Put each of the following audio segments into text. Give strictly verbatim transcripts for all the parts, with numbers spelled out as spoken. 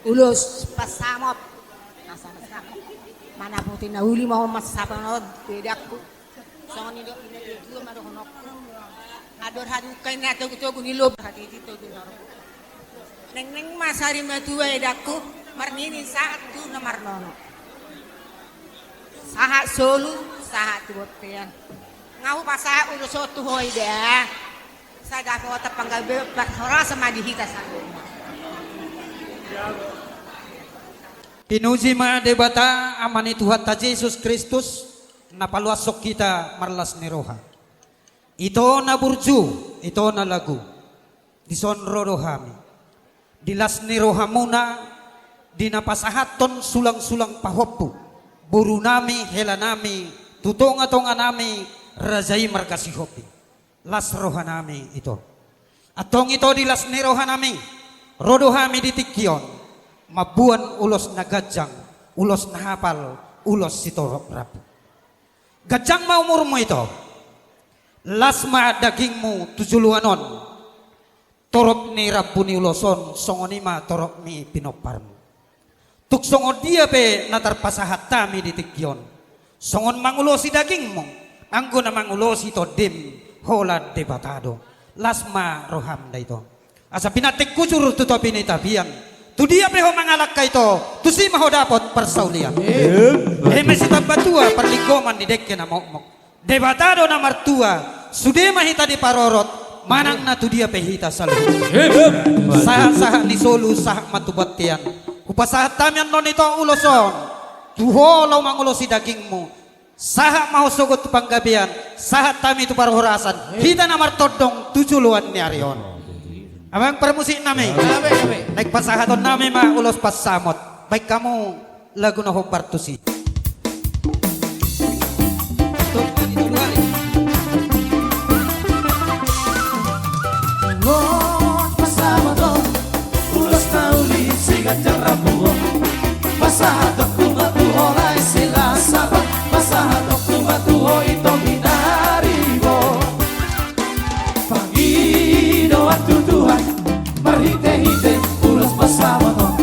Ulos pansamot. Mana poti na uli ma ho mansapon on, bedakku. Songon i do, ina do dua ma dohononku. Andor hadungka ina togu-togu ni lobu, hatiti togu ni horbo. Nengneng ma sari matua edakku, marnini sahat tu na marnono. Sahat solu, sahat tu bontean. Nga hupasahat ulos on tu ho ida. Sada pota panggabe parhorasan ma di hita saluhutna. Pinuji ma Debata, Ama ni Tuhanta Jesus Kristus, na paluashon hita marlas ni roha. Ito na burju, ito na lagu. Dison ro do hami. Di las ni rohamuna, di na pasahathon sulang-sulang pahompu, borunami, helanami, tu tonga-tonganami, raja i marga Sihombing. Las rohanami ito. Antong ito di las ni rohanami, ro do hami di tingki on, mamboan ulos na ganjang, ulos na hapal, ulos sitorop rambu. Ganjang ma umurmu ito. Las ma dagingmu tu joloan on. Torop ni rambu ni ulos on, songon i ma torop ni pinomparmu. Tung songon dia pe na tarpasahat hami di tingki on, songon mangulosi dagingmu, anggo na mangulosi tondim, holan Debata do. Las ma roham da ito. Asa pinantik hujur tu topi ni tapian. Tu dia pe ho mangalangka ito, tusi ma ho dapot parsaulian. Amen. Eme sitambatua parlinggoman ni dengke na mokmok. Debata do na martua, sude ma hita diparorot, manang na tu dia pe hita saluhut. Amen. Sahat-sahat ni solu, sahat ma tu bontean. Hupasahat hami annon ito ulos on. Tu ho laho mangulosi dagingmu. Sahat ma ho sogot tu panggabean, sahat hami tu parhorasan, hita na martondong tu joloan ni ari on. Amang parmusik nami. Gabe, gabe. Naeng pasahaton nami ma ulos pansamot. Baen hamu lagu na hombar tusi. Ulos pansamot on, ulos na uli siganjang rambu on. Pasahatonku ma tu ho lae si las saba, pasahatonku ma tu ho ito minaribo. Pangidoan tu Tuhan marhite-hite ulos pansamot on.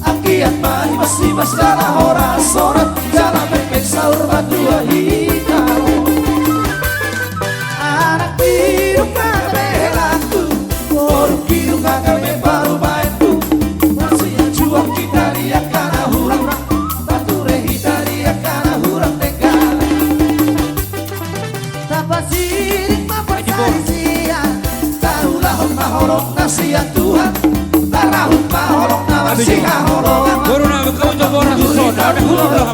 Anggiat ma himas-himas jala horas-horas, jala pengpeng saur matua hita. Anak pinung gabe helanku, boru pinung gabe parumaenku. Marsianjuan hita di angka na hurang, marture hita di angka na hurang denggan. Tapasirik ma parsalisian, taulahon ma holong na sian Tuhan, tarahut ma holong na marsihaholongan. Boru na, kau coba orang susah, ada guru dah.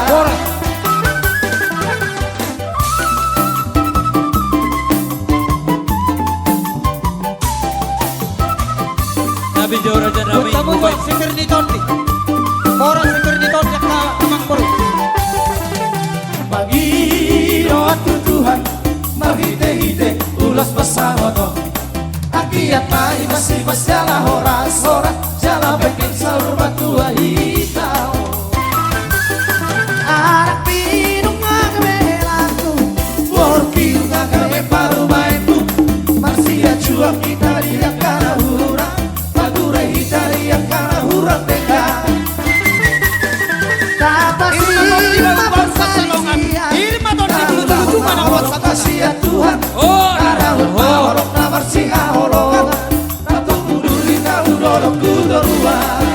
Boru. Nabi jora jana mi. Tamu bukan. Sipir ni tondi. Orang sipir ni tondi, angka amang boru. Pangidoan tu Tuhan marhite-hite ulos pansamot on. Anggiat ma himas-himas jala horas-horas, jala pengpeng saur matua hita. Anak pinung gabe helanku, boru pinung gabe parumaenku. Marsianjuan hita di angka na hurang, marture hita di angka na hurang denggan. Tapasirik ma parsalisian, taulahon ma holong na sian Tuhan, tarahut ma holong na marsihaholongan. Ratu Kuduri, Ratu Dolok, Ratu Toruan.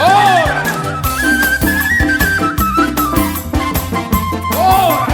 Ora! Ora!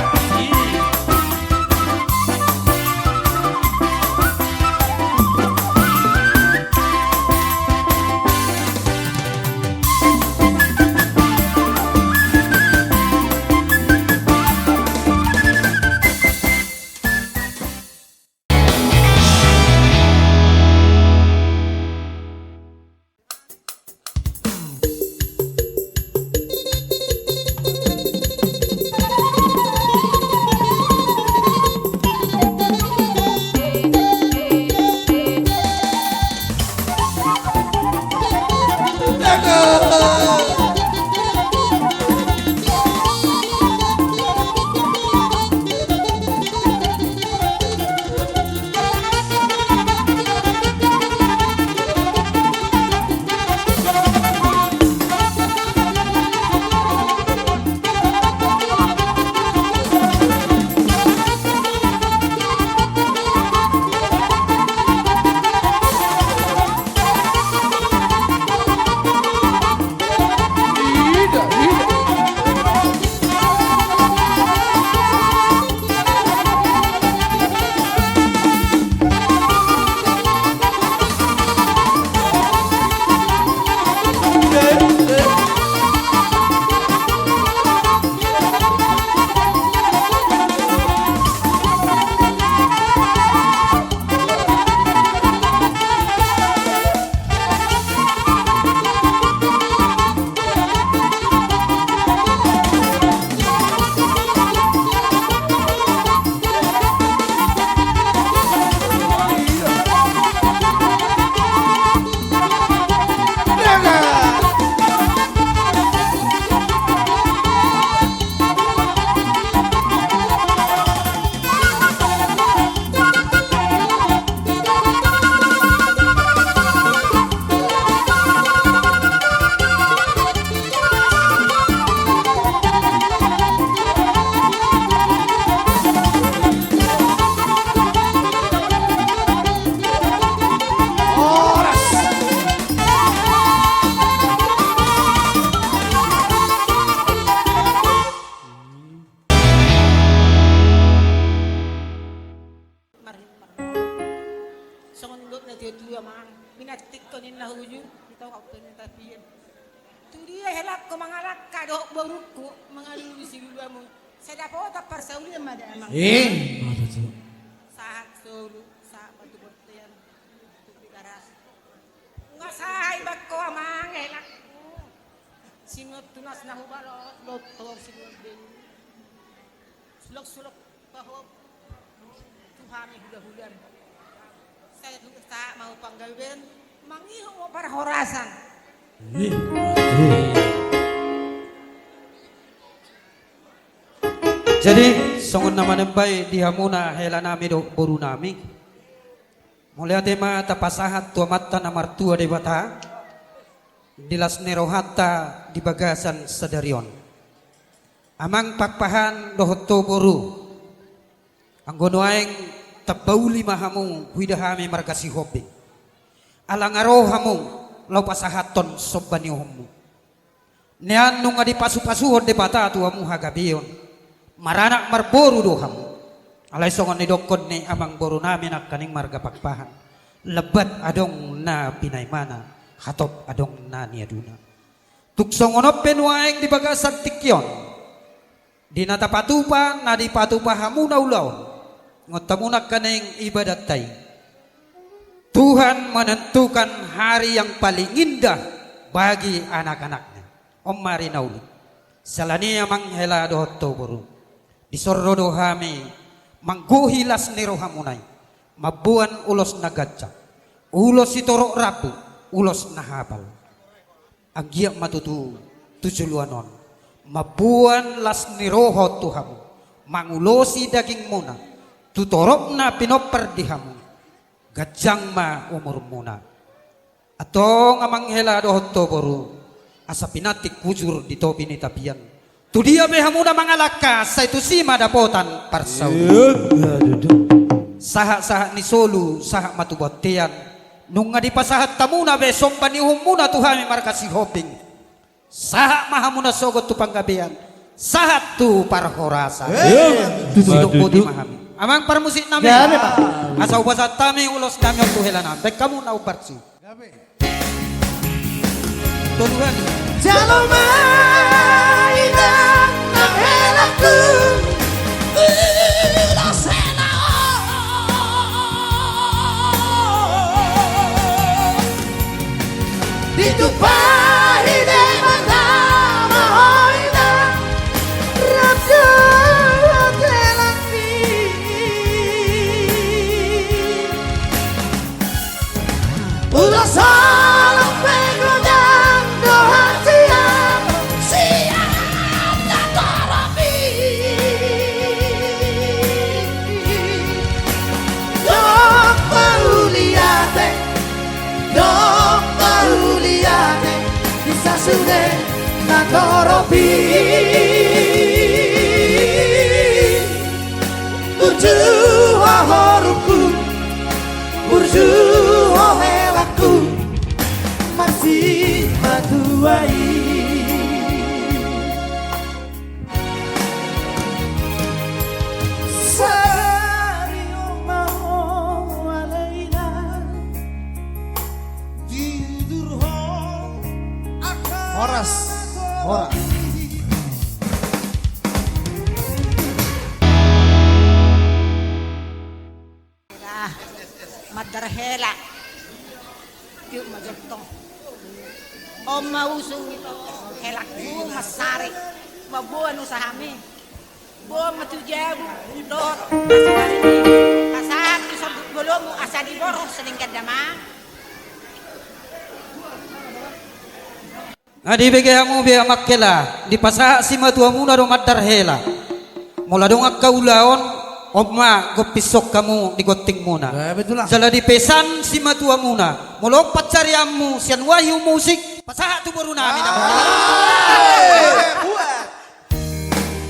Pinantikkon ninna hujur, ditokak pe ninna tapian. Tu dia helangku mangalangka dohot borungku mangalului siluluanmu. Sai dapotan parsaulian ma da amang. Eh, mata tu. Sahat solu, sahat ma tu bontean, tu Tigaras. Nga sahat i bangko amang helangku. Singot tunas na hubalos, lotor singot deng. Sulok-sulok. Pahop tu hami hula-hulam. Sai tu sahat ma tu panggabean, mangihut ma parhorasan. Jadi songon na manembai di hamuna hela nami dohot boru nami. Mauliate ma tapasahat tu Amanta na martua Debata di las ni rohanta di bagasan sadari on. Amang Pakpahan dohot ho boru, anggo nuaeng tamba uli ma hamu huida hami marga Sihombing. Ala nga ro hamu laho pasahathon somba ni uhummu. Nian nunga dipasu-pasuhon Debata tu hamu hagabeon. Maranak marboru do hamu. Alai songon nidokkon ni amang boru nami nangkaning marga Pakpahan, lambat adong na pinaimana, hatop adong na niaduna. Tung songon on pe nuaeng di bagasan tingki on, di na tapatupa, na dipatupa hamuna ulaon, ingot hamu nangkaning ibadatta i. Tuhan menentukan hari yang paling indah bagi anak-anaknya. On ma ari na uli. Siala ni i amang hela dohot ho boru, dison ro do hami manggohi las ni rohamuna i, mamboan ulos na ganjang, ulos sitorop rambu, ulos na hapal. Anggiat ma tutu tu joloan on mamboan las ni roha tu hamu, mangulosi dagingmuna tu torop na pinompar di hamu. Ganjang ma umurmuna. Antong amang hela dohot ho boru, asa pinantik hujur di topi ni tapian. Tu dia pe hamuna mangalangka, sai tusi ma dapotan parsaulian. Sahat-sahat ni solu, sahat ma tu bontean. Nunga dipasahat hamuna be somba ni uhumuna tu hami marga Sihombing. Sahat ma hamuna sogot tu panggabean, sahat tu parhorasan. Sidok boti ma hami. Amang parmusik nami, asa hupasahat hami ulos nami on tu hela nami, baen hamu na umparsi. Tolu hali. Jalo ma inang na helangku, ulos hela on. Ditumpahi Debata ma ho inang, rap dohot helangmi. Ulos holong pe godang do hatian sian na torop i. Dok mauliate, dok mauliate di sasude na torop i. Burju ho horungku, burju ho helangku, marsimatua i. Sari oma ho alai inang, di udur ho. Horas, horas. Mandar hela. Tiup ma jontong. On ma usung ito helangku mansari. Mamboan usahami. Boan ma tu jabu dohot pasupasu i. Pasahat tu sorduk bolonmu asa diborhon sian gandang ma. Nga dibege hamu be amang hela, dipasahat simatuamuna do mandar hela. Molo adong angka ulaon, on ma gompishon hamu di gontingmuna. Jala dipesan simatuamuna, molo on pansarianmu sian Wahyu Musik, pasahat tu borunami na mangela.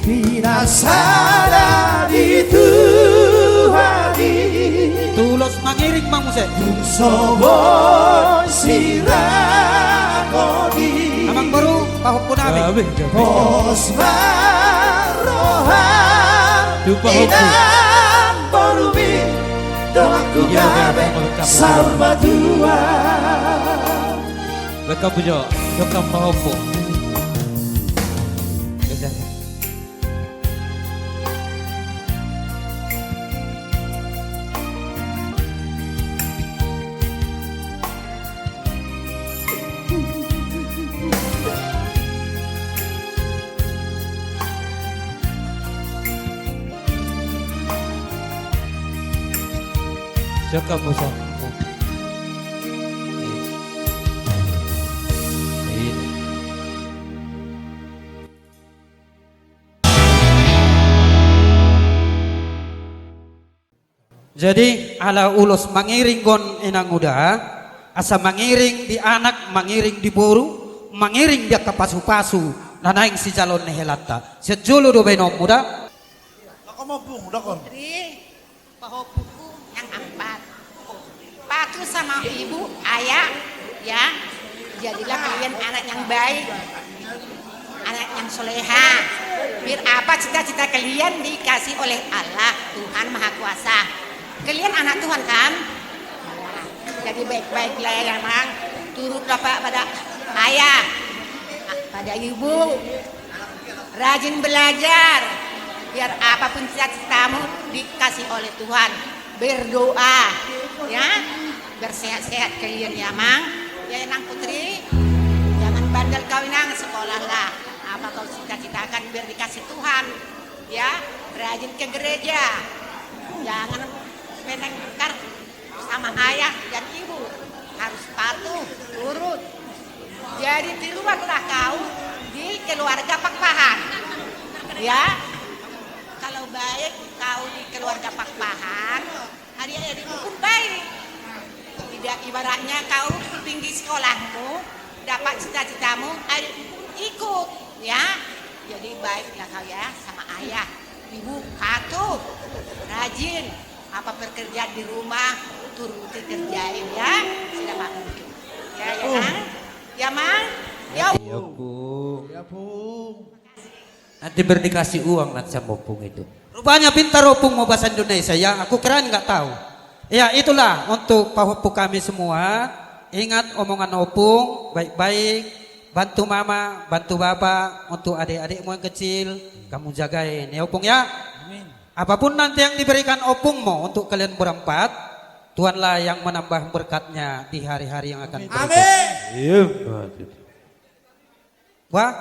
Pinasada di Tuhan i. Tu ulos mangiring ma muse. Tung so boi sirangkon i. Amang boru, pahompu nami. Pos ma roha. Tu pahompu. Inang borumi. Dohononku gabe saur matua. Baen hamu jo, dohononku pahompu. Siap, Kak Musa. Jadi, ala ulos mangiring on, inang uda, asa mangiring di anak, mangiring di boru, mangiring di angka pasupasu na naeng sijaloon ni helanta. Sian jolo do baenonmu da. Pahompuku, pahompuku yang empat. Patuh sama ibu, ayah, ya. Jadilah kalian anak yang baik, anak yang soleha. Biar apa cita-cita kalian dikasih oleh Allah, Tuhan Maha Kuasa. Kalian anak Tuhan, kan? Jadi baik-baiklah ya, Mang. Turut bapak pada ayah, pada ibu. Rajin belajar, biar apapun cita-citamu dikasih oleh Tuhan. Berdoa, ya, biar sehat-sehat kalian ya, Mang. Ya, Inang Putri, jangan bandel kau, Inang, sekolahlah. Apa kau cita-citakan biar dikasih Tuhan, ya. Rajin ke gereja, jangan main kartu sama ayah dan ibu, harus patuh, turut. Jadi tiruanlah kau di keluarga Pakpahan. Ya, kalau baik kau di keluarga Pakpahan, adikmu pun baik. Tidak, ibaratnya kau tinggi sekolahmu, dapat cita-citamu, adikmu pun ikut, ya. Jadi baiklah kau ya sama ayah, ibu, patuh, rajin. Apa pekerjaan di rumah, turuti kerjain ya. Sudah, Pak. Ya, ya, Pung. Nang? Ya, Mang? Ya, Pung. Ya, Pung. Nanti biar dikasih uang nanti sama Opung itu. Rupanya pintar Opung mau bahasa Indonesia ya, aku kirain nggak tahu. Ya, itulah untuk pahompu kami semua. Ingat omongan Opung, baik-baik. Bantu mama, bantu bapa, untuk adik-adikmu yang kecil, kamu jagain ya, Opung ya. Amin. Apapun nanti yang diberikan Opungmu untuk kalian berempat, Tuhanlah yang menambah berkatnya di hari-hari yang akan berikut. Amin. Iya, Pak. Wah,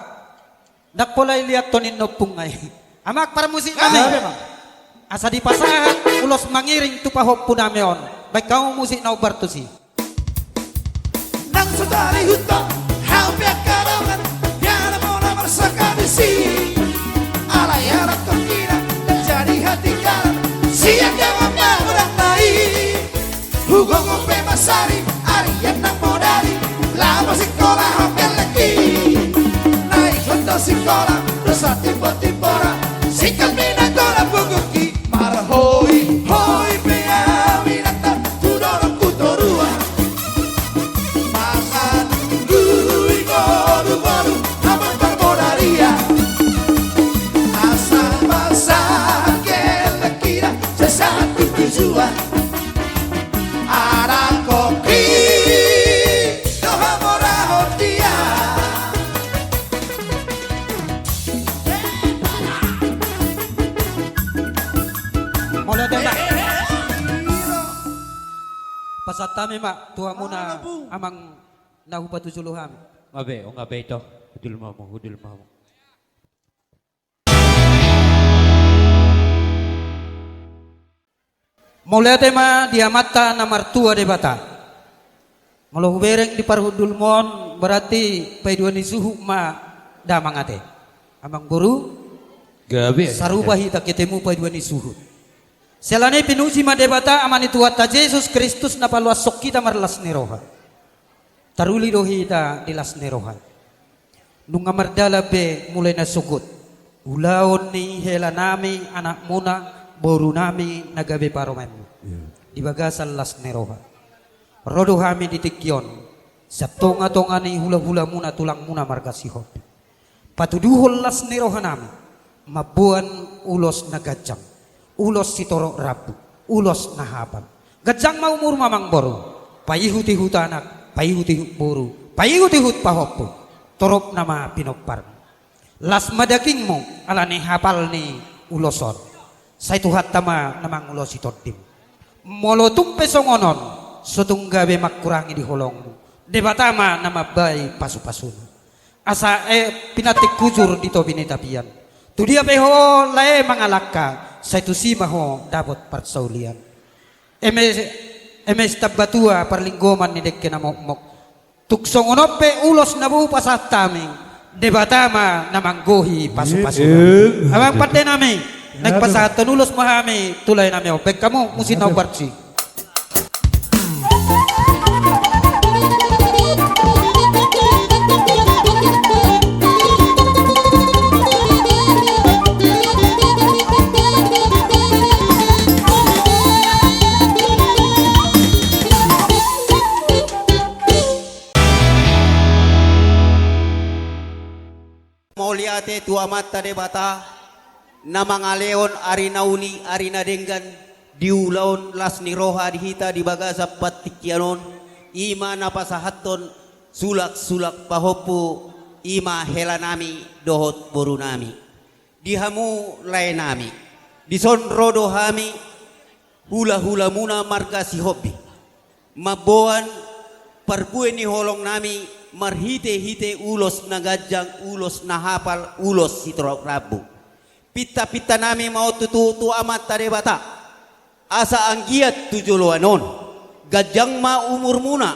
ndang pola iliat tonin Opung ai. Amang parmusik nami. Asa dipasahat ulos mangiring tu pahompu nami on. Baen hamu musik na umbar tusi. Nang sadari huta hau pe angka dongan, biar mona marsakadisi. Alai anak tongkina, nang jadi hatigalan, sian jaman na godang nai. Hugogo pe masari, arian nang modari, laho sikola hau pe lelengki. Naeng do sikola, dosa timbo-timbona, singkat mina godang punggungki. Marhoi-hoi pe hami nanta tu dolokku toruan. Mangan gui boru-boru, amang parbodaria. Asa masak elek ira, sesat tu tujuan. Anak kopi, doha mora hondia. Mauliate ma. Pasahat hami ma tu hamuna amang na hupatujolo hami. Nga be, o nga be ito. Hudul ma hamu, hudul ma hamu. Mauliate ma di Amanta na martua Debata. Molo hubereng di parhundulmu on, berarti paidua ni suhut ma damang ate. Amang boru, gabe, sarupa hita ketemu paidua ni suhut. Siala ni i pinuji ma Debata Ama ni Tuhanta Jesus Kristus na paluashon hita marlas ni roha. Taruli do hita di las ni roha. Nunga mardalan be mulai na sogot ulaon ni helanami, anakmuna, borunami na gabe parumaenmu. Iya. Di bagasan las ni roha. Ro do hami di tingki on, sian tonga-tonga ni hula-hulamuna, tulangmuna marga Sihombing. Patuduhon las ni rohanami, mamboan ulos na ganjang, ulos sitorop rambu, ulos na hapal. Ganjang ma umurmu amangboru, paihut-ihut anak, paihut-ihut boru, paihut-ihut pahompu, torop nama pinomparmu. Las ma dagingmu, alani hapal ni ulos on. Sai Tuhanta ma na mangulosi tondim. Molo tung pe songon on, so tung gabe mangkurangi di holongmu. Debata ma na mambahen pasu-pasuna. Asa, eh, pinantik hujur di topi ni tapian. Tudia pe ho lae mangalangka, sai tusi ma ho dapot parsaulian. Eme, eme sitambatua parlinggoman ni dengke na mokmok. Tung songon on pe ulos na boi pasahat hami, Debata ma na manggohi pasu-pasu. Amang pande nami, naeng pasahathon ulos ma hami tu lae nami on, bahen hamu musik na hombar tusi. Mauliate tu Amanta Debata, na mangalehon ari na uli, ari na denggan, di ulaon las ni roha di hita di bagasan partingkian on, i ma na pasahathon sulak-sulak pahompu, i ma hela nami dohot boru nami. Di hamu lae nami, dison ro do hami, hula-hula muna marga Sihombing, mamboan parbue ni holong nami marhite-hite ulos na ganjang, ulos na hapal, ulos sitorop rambu. Pinta-pinta nami ma on tutu tu Amanta Debata, asa anggiat tu joloan on ganjang ma umurmuna,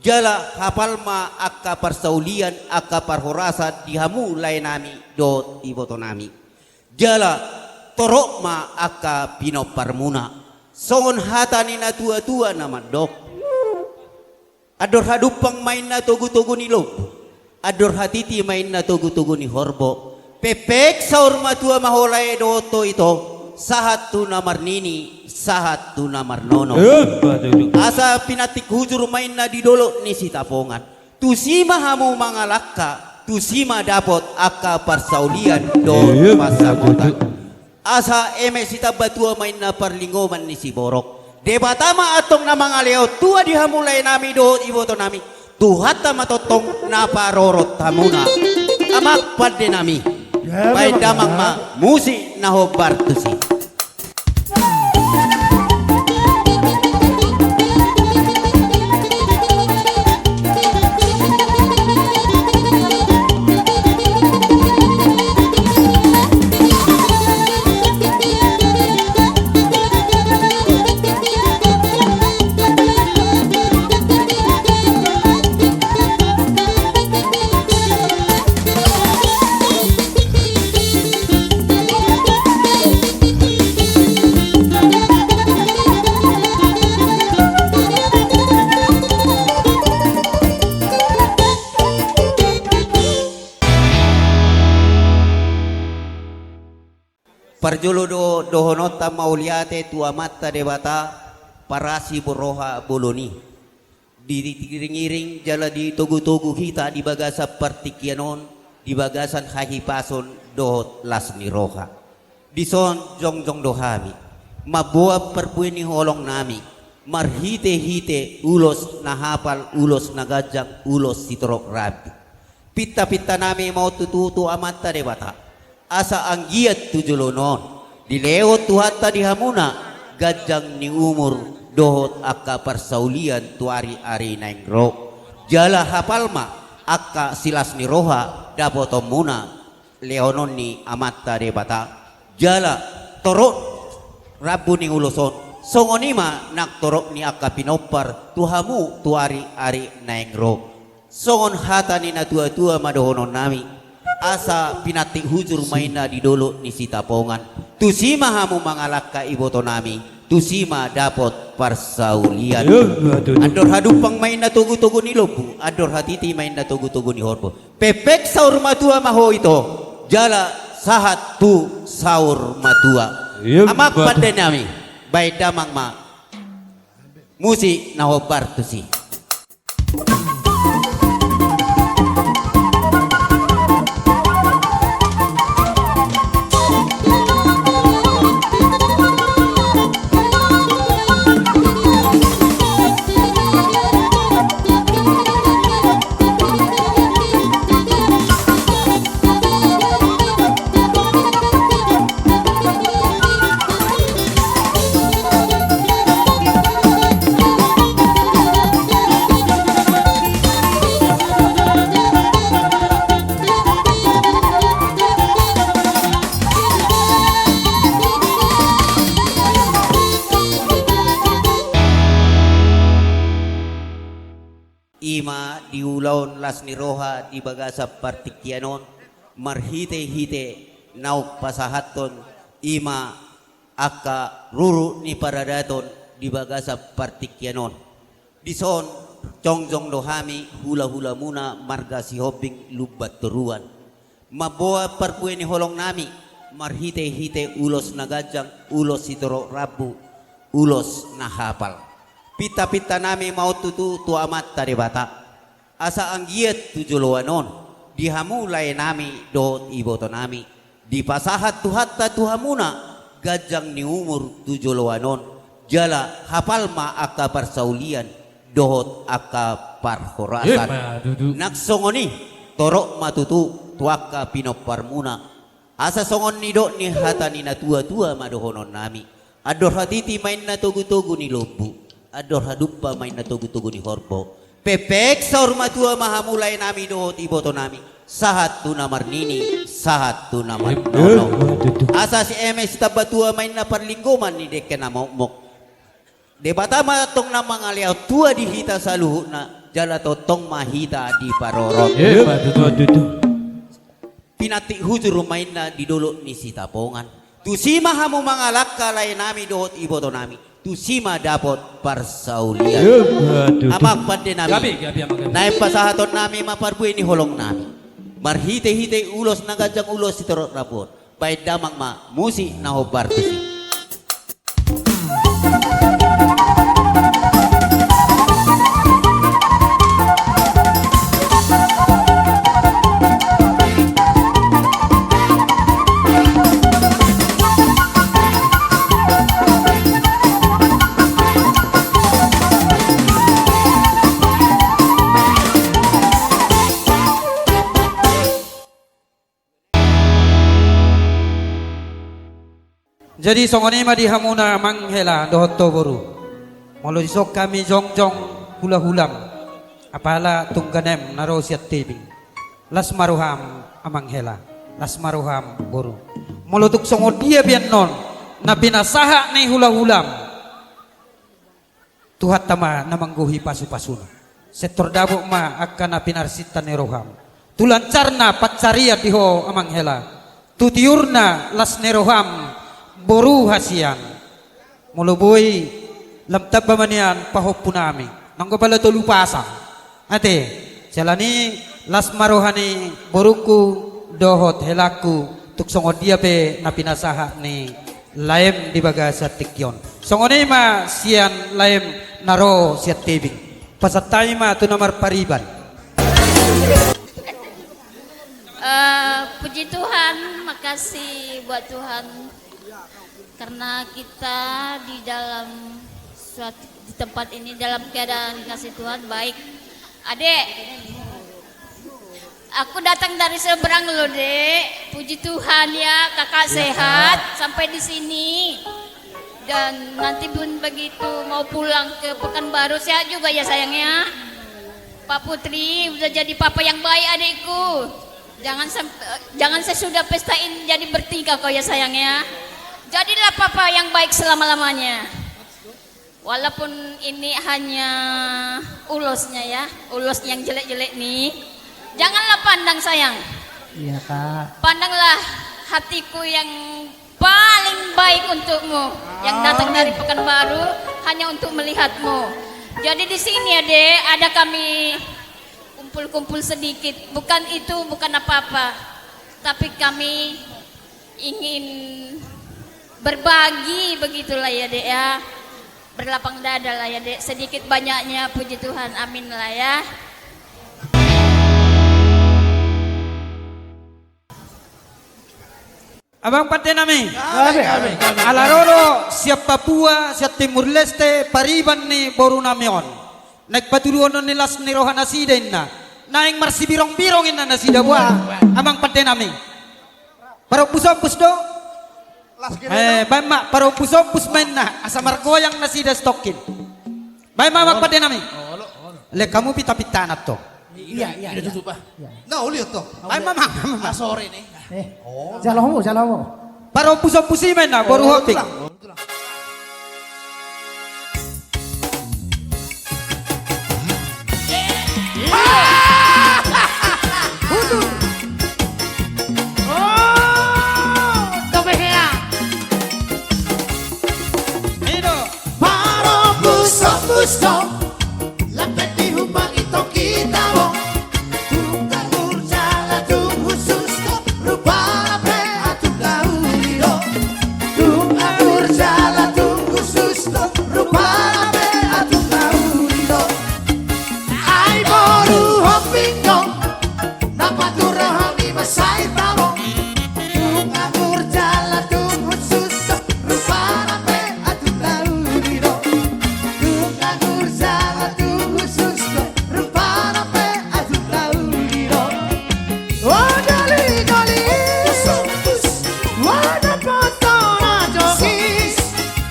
jala hapal ma angka parsaulian, angka parhorasan di hamu lae nami dohot iboto nami. Jala torop ma angka pinomparmuna. Songon hata ni na tua-tua na mandok: Andor hadumpang ma inna togu-togu ni lombu, andor hatiti ma inna togu-togu ni horbo. Pepek saur matua ma ho lae dohot ho ito, sahat tu na marnini, sahat tu na marnono. Eh, betul. Asa pinantik hujur ma inna di dolok ni Sitapongan. Tusi ma hamu mangalangka, tusi ma dapot angka parsaulian dohot pansamotan. Asa eme sitambatua ma inna parlinggoman ni siborok. Debata ma antong na mangalehon tua di hamu lae nami dohot iboto nami. Tuhanta ma tongtong na parorot hamuna. Amang pande nami. Bahen damang ma musik na hombar tusi. Parjolo do dohononta mauliate tu Amanta Debata, parasi roha bolon i. Diiring-iring jala ditogu-togu hita di bagasan partingkian on, di bagasan hahipason dohot las ni roha. Dison jongjong do hami mamboan parbue ni holong nami marhite-hite ulos na hapal, ulos na ganjang, ulos sitorop rambu. Pinta-pinta nami ma on tutu tu Amanta Debata, asa anggiat tu joloan on dilehon Tuhanta di hamuna ganjang ni umur dohot angka parsaulian tu ari-ari naeng ro. Jala hapal ma angka silas ni roha dapotonmuna lehonon ni Amanta Debata. Jala torop rambu ni ulos on, songon i ma nang torop ni angka pinompar tu hamu tu ari-ari naeng ro. Songon hata ni na tua-tua ma dohonon nami, asa pinantik hujur ma inna di dolok ni Sitapongan. Tusi ma hamu mangalangka iboto nami, tusi ma dapot parsaulian. Andor hadumpang ma inna togu-togu ni lombu, andor hatiti ma inna togu-togu ni horbo. Pepek saur matua ma ho ito, jala sahat tu saur matua. Amang pande nami, bahen damang ma musik na hombar tusi. ma di ulaon las ni roha di bagasan partingkian on, marhite-hite naung pasahathon i ma angka ruru ni paradaton di bagasan partingkian on. Dison jongjong do hami hula-hulamuna marga Sihombing Lumban Toruan. Mamboan parbue ni holongnami, marhite-hite ulos na ganjang, ulos sitorop rambu, ulos na hapal. Pinta-pintanami ma on tutu tu Amanta Debata. Asa anggiat tu joloan on, di hamu laenami dohot ibotonami, dipasahat Tuhanta tu hamuna, ganjang ni umur tu joloan on, jala hapal ma angka parsaulian, dohot angka parhorasan. Ima tutu. Nang songon i, torop ma tutu, tu angka pinomparmuna. Asa songon nidok ni hata ni natua-tua ma dohononnami. Andor hatiti ma inna togu-togu ni lombu. Andor hadumpa ma inna togu-togu ni horbo. Pepek saur matua ma hamu laenami dohot ibotonami. Sahat tu na marnini, sahat tu na marnono. Ima tutu. Asa si eme sitamba tua ma inna parlinggoman ni dengke na mokmok. Debata ma tong na mangalehon tua di hita saluhutna, jala tongtong ma hita diparorot. Ima tutu. Pinantik hujur ma inna di dolok ni Sitapongan. Tusi ma hamu mangalangka laenami dohot ibotonami. Tusi ma dapot parsaulian. Ima tutu. Amang pandenami. Gabe, gabe, amang, gabe. Naeng pasahatonnami ma parbue ni holongnami. Marhite-hite ulos na ganjang, ulos sitorop rambu on. Baen damang ma musik na hombar tusi. Jadi songon i ma di hamuna amang hela dohot ho boru. Molo dison hami jongjong hula-hulam, apala tung ganem na ro sian tebing. Las ma roham amang hela, las ma roham boru. Molo tung songon dia pe annon na pinasahat ni hula-hulam, Tuhanta ma na manggohi pasu-pasuna. Setor dapot ma angka na pinarsinta ni roham. Tu lancarna pansarian di ho amang hela. Tu tiurna las ni roham boru hasian. Molo boi lam tamba ma nian pahompunami. Nanggo pala tolu pasang. Ate, jala ni las ma roha ni borungku dohot helangku, tung songon dia pe na pinasahat ni laem di bagasan tingki on. Songon i ma sian laem na ro sian tebing. Pasahat hami ma tu na marpariban. Eh, puji Tuhan, makasih buat Tuhan. Karena kita di dalam suatu, di tempat ini dalam keadaan kasih Tuhan baik. Adek, aku datang dari seberang loh, Dek. Puji Tuhan ya, Kakak sehat sampai di sini. Dan nanti pun begitu mau pulang ke Pekanbaru, sehat juga ya, sayang ya. Pak Putri udah jadi papa yang baik, adikku. Jangan sem-, jangan sesudah pesta ini jadi bertingkah kau ya, sayang ya. Jadilah papa yang baik selama-lamanya. Walaupun ini hanya ulosnya ya, ulos yang jelek-jelek nih. Janganlah pandang, sayang. Iya, Kak. Pandanglah hatiku yang paling baik untukmu, yang datang dari Pekanbaru hanya untuk melihatmu. Jadi di sini, Adek, ada kami kumpul-kumpul sedikit. Bukan itu, bukan apa-apa. Tapi kami ingin berbagi begitulah ya, Dek, ya. Berlapang dada lah ya, Dek. Sedikit banyaknya, puji Tuhan. Amin lah ya. Abang pande nami. Kami, kami, kami. Ala ro do sian Papua, sian Timur Leste, pariban ni boru nami on. Naeng patuduhonon ni las ni roha nasida inna. Naeng marsibirong-birong inna nasida, boha. Abang pande nami. Parombus-ombus do. Las gini. Eh, do. Baen ma, parombus-ombus ma inna. Asa margoyang nasida stokkin. Baen ma, abang pande nami. Olo, olo. Lek hamu pinta-pintaan tong. Iya, iya, iya. Tutup, ah. Iya. Nah, uli tong. Baen ma, abang. Ah, sore nih. Eh. Oh. Jalo hamu, jalo hamu. Parombus-ombus i ma inna, boru Hotik. Tulang, tulang. Sto, lape di humang ito kita mo. Tung anggur jala tung husus do, rupana pe atung na uli do. Tung anggur jala tung husus do, rupana pe atung na uli do. Ai boru Hombing do, na paturehon i ma sai tabo. Tung anggur jala tung husus do, rupana pe atung na uli do. Tung anggur jala tung husus do, rupana pe atung na uli do. O doli, doli. Wana poto na jogis.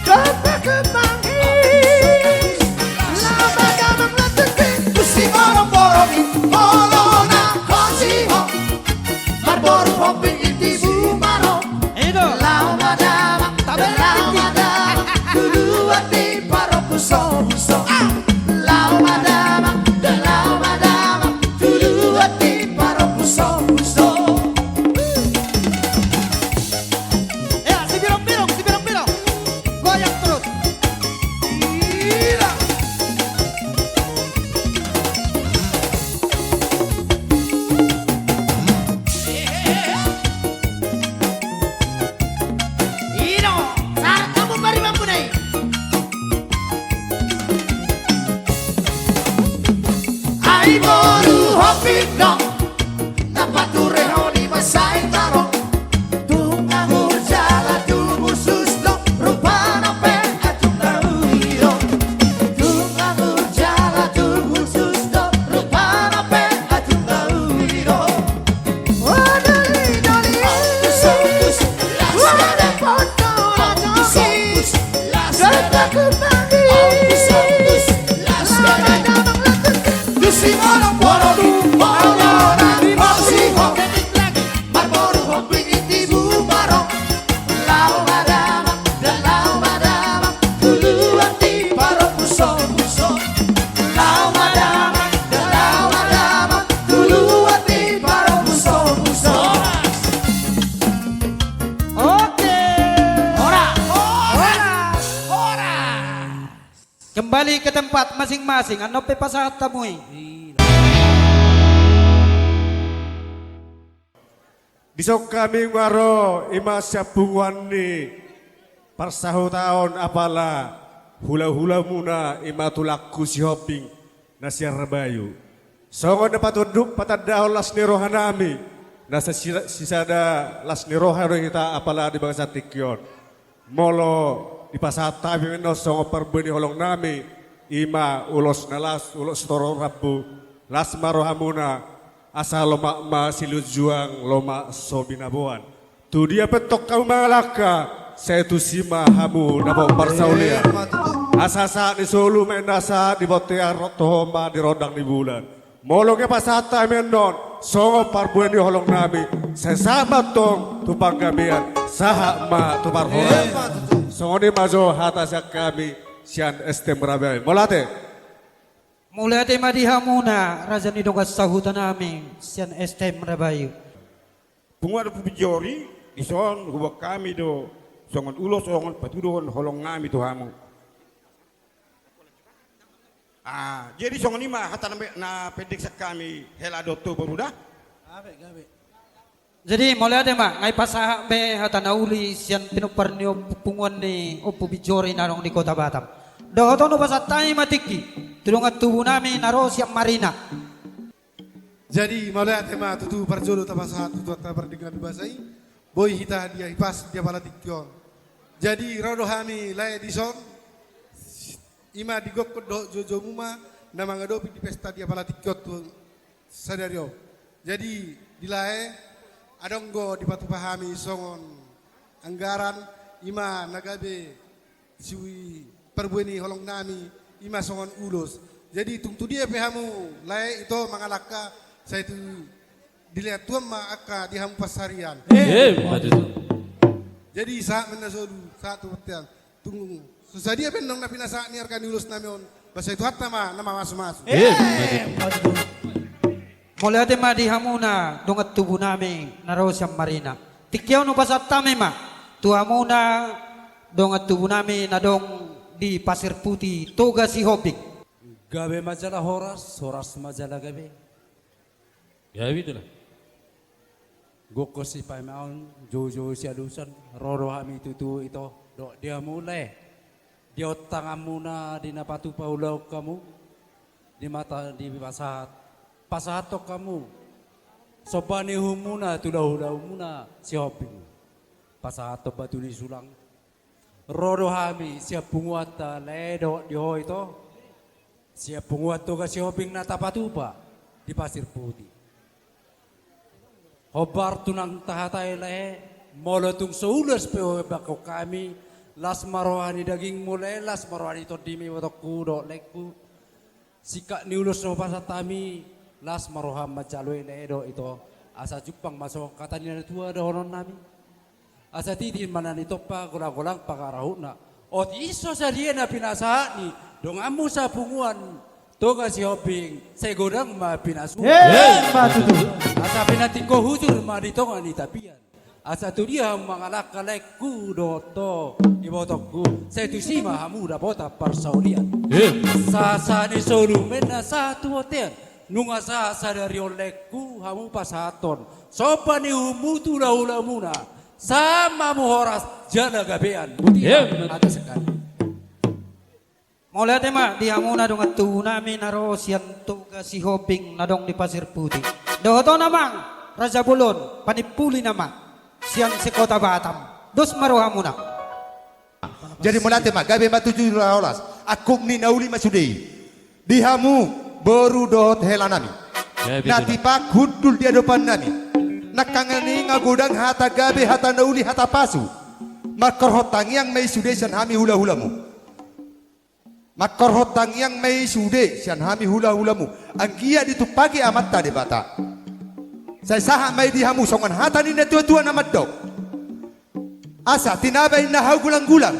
Dope kemang i. Lama damang na tuti. Tusi borong-borong i. Olo na kosi ho. Marboru Hombing i tibu maro. Ido. Laho ma damang. Tabe. Laho ma damang. Tuduan ni parompuson-ompuson. Ah. Laho ma damang. Laho ma damang. Tuduan ni parompuson-ompuson. Ya, si Birong-birong, si Birong-birong. Goyang terus. Gila. Ino, sarta mu bari mampu dai. Ai boru Hombing do. Na paturehon i ma sai tabo. Tung anggur jala tung husus do, rupana pe atung na uli do. Tung anggur jala tung husus do, rupana pe atung na uli do. O doli, doli. Wana poto na jogis. Dope kemang i. Lama damang na tuti. Tusi borong-borong i. Olo na kosi ho. Marboru Hombing i tibu maro. Laho ma damang, laho ma damang. Tuduan ni parompuson-ompuson. Laho ma damang, laho ma damang. Tuduan ni parompuson-ompuson. Oke. Horas. Horas. Horas. Kembali ke tempat masing-masing, annon pe pasahat hamu i. Dison hami nga ro, i ma sian punguan ni parsahutaon apala hula-hulamuna, i ma tulangku si Hombing na sian Rabayu. Songon na patunduk patandahon las ni rohanami, na sasida-, sisada las ni roha do hita apala di bagasan tingki on. Molo dipasahat hami annon songon parbue ni holongnami, i ma ulos na las, ulos torop rambu, las ma rohamuna, asa lomak ma silinjuang, lomak so binaboan. Tu dia pe antong hamu mangalangka, sai tusi ma hamu dapot parsaulian. Asa sahat ni solu ma inna sahat di bontean, ro-, toho ma di rondang ni bulan. Molo nunga pasahat hami annon songon parbue ni holongnami, sai sahat ma antong tu panggabean, sahat ma tu parhorasan. Songon i ma jo hata sian hami sian S T M Rabayu. Mauliate. Mauliate ma di hamuna raja ni dongan sahutanami sian S T M Rabayu. Punguan Ompu Binjor i, dison huboan hami do songon ulos, songon patuduhon holongnami tu hamu. Ah, jadi songon i ma hata na, na pendek sian hami, hela do tu boru da. Gabe, gabe. Jadi mauliate ma, nga dipasahat be hata na uli sian pinompar ni ompu, punguan ni Ompu Binjor i na adong di Kota Batam. Dohot on hupasahat hami ma tingki tu dongan tubunami na ro sian Marina. Jadi mauliate ma tutu, parjolo tapasahat tu Tuhanta pardenggan basa i, boi hita dihipas di apala tingki on. Jadi ro do hami lae dison, i ma di gokhon dohot joujoumu ma na mangadopi di pesta di apala tingki on tu sadari on. Jadi di lae, adong do dipatupa hami songon anggaran, i ma na gabe si parbue ni holongnami, i ma songon ulos. Jadi tung tu dia pe hamu lae ito mangalangka, sai tu dilehon Tuhan ma angka di hamu pansarian. Eh, betul. Jadi sahat ma inna solu, sahat tu bontean. Tung so sadia pe annon na pinasahat ni arga ni ulosnami on, ba sai Tuhanta ma na mamasumasu. Eh, betul. Mauliate ma di hamuna dongan tubunami na ro sian Marina. Tingki on hupasahat hami ma tu hamuna dongan tubunami na adong di Pasir Putih, Toga Sihombing. Gabe ma jala horas, horas ma jala gabe. Gabe itulah. Gokhon sipaimaon, joujou sialusan, ro do hami tutu ito, dohot di hamu lae. Di ontanganmuna di na patupa ulaon hamu, di mata di pasahat, pasahathon hamu somba ni uhumuna tu hulahulamuna Sihombing. Pasahathon batu ni sulang. Ro do hami sian punguanta lae dohot di ho ito. Sian punguan Toga Sihombing na tapatupa di Pasir Putih. Hombar tu naung tahatai lae, molo tung so ulos pe ho baen hami, las ma roha ni dagingmu lae, las ma roha ni tondimi ibotongku dohot laengku. Singkat ni ulos so pasahat hami, las ma roham manjalo i lae dohot ito, asa jumpang ma songon hata ni na tua dohononnami. Asa titi ma na nitompa, golanggolang pangarahutna. Otik so sadia na pinasahat ni donganmu sapunguan Toga Sihombing, sai godang ma pinasuna. Emma tutu. Asa pinantikhon hujur ma di tonga ni tapian. Asa tu dia hamu mangalangka laengku dohot ho ibotongku, sai tusi ma hamu dapotan parsaulian. Emma. Sahat-sahat ni solu ma inna sahat tu bontean. Nunga sahat sadari on laengku hamu pasahathon somba ni uhummu tu hulahulamuna. Sahat ma hamu horas jala gabean. Boti ma. Emma. Atas sekali. Mauliate ma di hamu na dongan tubu nami na ro sian Toga Sihombing na adong di Pasir Putih. Dohot ho na amang, raja bolon, panimpuli nama sian sekota Batam. Dos ma rohamuna. Jadi mauliate ma, gabe ma tutu jala horas. Angkup ni na uli ma sude i. Di hamu boru dohot hela nami. Gabe tutu. Na tipak hundul di adopan nami. Nangkaningan godang hata gabe, hata na uli, hata pasu. Mangkorhon tangiang ma i sude sian hami hulahulamu. Mangkorhon tangiang ma i sude sian hami hulahulamu, anggiat ditumpahi Amanta Debata. Sai sahat ma i di hamu songon hata ni na tuatua na mandok: Asa tinaba inna hau gulanggulang,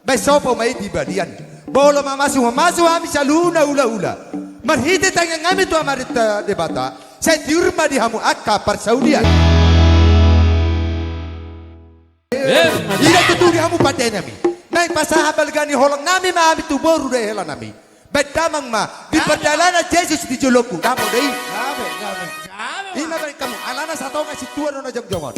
baen sopo ma i di balian. Molo mamasu, mamasu hami saluhutna hulahula, marhite tangiang nami tu Amanta Debata, sai tiur ma di hamu angka parsaulian. Emma. Ida tutu di hamu pande nami. Naeng pasahat balga ni holong nami ma hami tu boru dohot hela nami. Baen damang ma di pardalanan Jesus di jolongku. Dabo do i. Gabe, gabe, gabe ma. Ima baen hamu, alana satonga sintua do na jongjongon.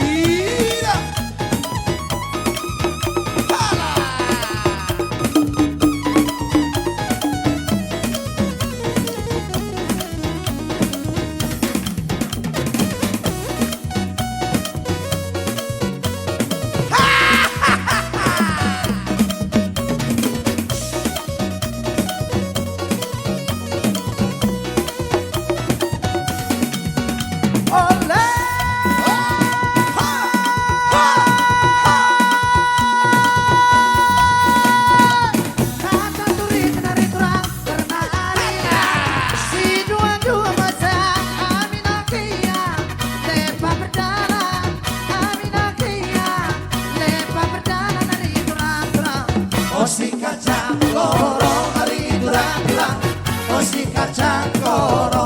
Ida. Hala. Osi kacang koro ari turang turang. Osi kacang koro.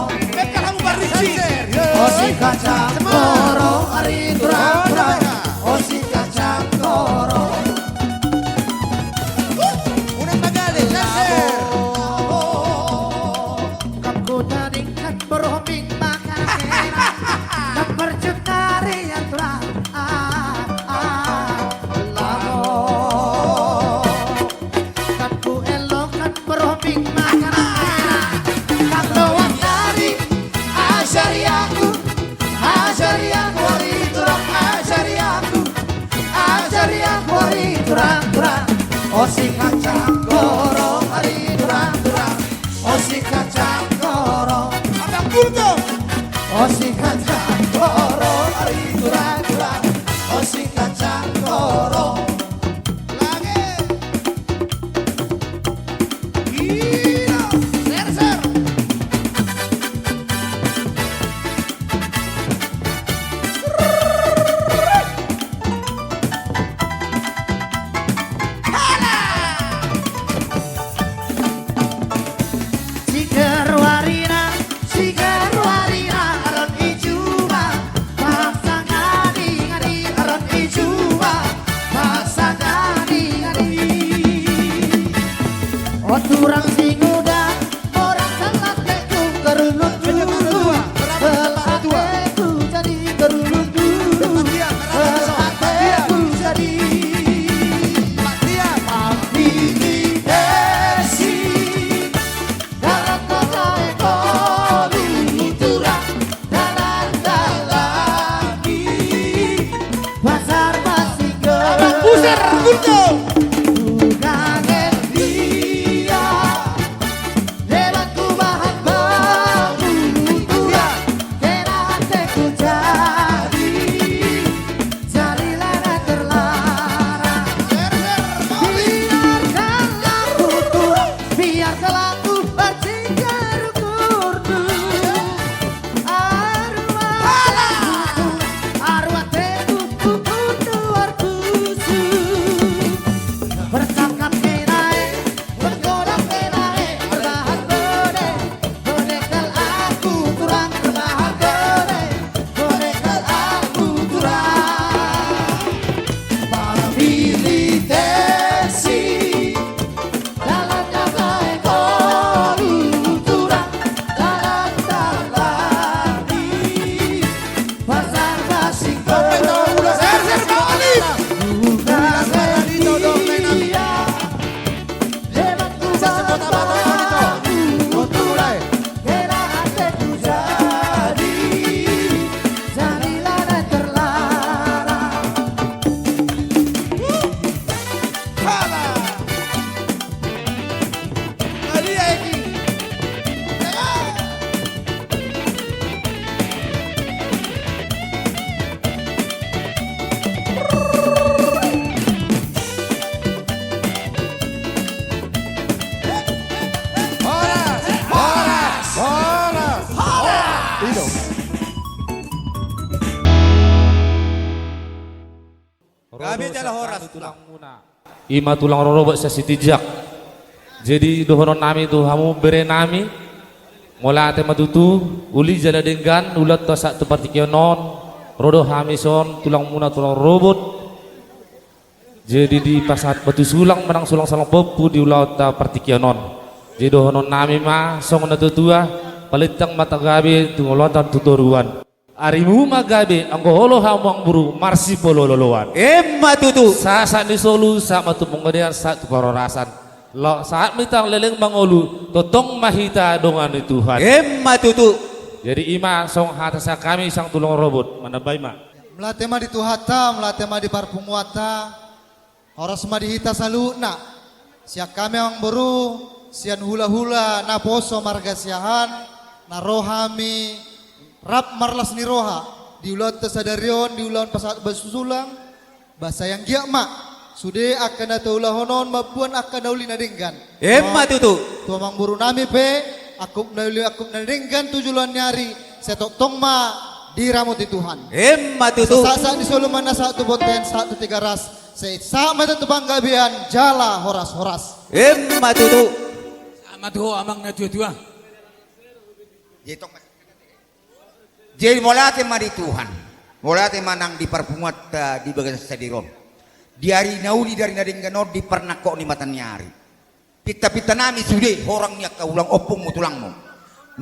Osi kacang koro ari turang turang. Osi kacang koro. Unang magale, Sanser. Kam hutadingkan borngin mangkana kena. Kam parjut nari antura. Ah, ah, laho. Kam huelokkan borngin mangkana kena. Kam loas nari ajari aku. Ajari aku ari turang, ajari aku. Ajari aku ari turang turang. Osi kacang koro ari turang turang. Osi kacang koro. Abang Bulto. Osi kacang koro ari turang turang. Osi kacang koro. Lagi. Gila. Ser, ser. Sigar warina, sigar warina, aron i juma, pasang ngadi-ngadi, aron i juma, pasang ngadi-ngadi. O turang singuda, orang telat teku kerulun dulu. Telat teku jadi kerulun dulu. Telat teku jadi. Tapi di desi. Dalam kota ekolu turang. Dalan-dalan di pasar Masinggo. Abang Buser, Gunto. Tukang dia. Hebat ku bahan bahu tua. Kena teku jadi. Jadilah terlarang. Biarkanlah ku turang. Biarkanlah ku berjingga. Jala horas. Tulangmuna. Ima tulang rorobot sian Sitinjak. Jadi dohonon nami tu hamu bere nami, mauliate ma tutu, uli jala denggan ulaonta sahat tu partingkian on. Ro do hami son tulangmuna tulang rorobot. Jadi dipasahat batu sulang manang sulang-sulang pahompu di ulaonta partingkian on. Jadi dohonon nami ma songon na tuatua, palintang ma tagabe tu ngolunta tu toruan. Arimu ma gabe anggo olo hamu amangboru marsipololoan. Emma tutu. Sahat ni solu, sahat ma tu panggabean, sahat tu parhorasan. Laos sahat ma hita leleng mangolu, tongtong ma hita dongan ni Tuhan. Emma tutu. Jadi ima songon hata sian hami sian tulang rorobot, manambai ma. Mauliate ma di Tuhanta, mauliate ma di parpunguanta. Horas ma di hita saluhutna. Sian hami amangboru, sian hulahula naposo marga Siahaan, na ro hami rap marlas ni roha di ulaonta sadari on, di ulaon pasahat batu sulang. Ba sai anggiat ma sude angka na taulahon on mamboan angka na uli na denggan. Emma tutu. Tu amangboru nami pe, angkup na uli angkup na denggan tu joloan ni ari, sai tongtong ma diramoti Tuhan. Emma tutu. Sahat-sahat ni solu ma na sahat tu bontean, sahat tu Tigaras, sai sahat ma hita tu panggabean jala horas-horas. Emma tutu. Sahat ma tu ho amang na tuatua. Jadi mauliate ma di Tuhan. Mauliate ma nang di parpunguanta di bagasan sadari on. Di ari na uli, di ari na denggan on, di parnangkok ni mata ni ari. Pintapinta nami sude horong ni angka ulang, ompungmu, tulangmu.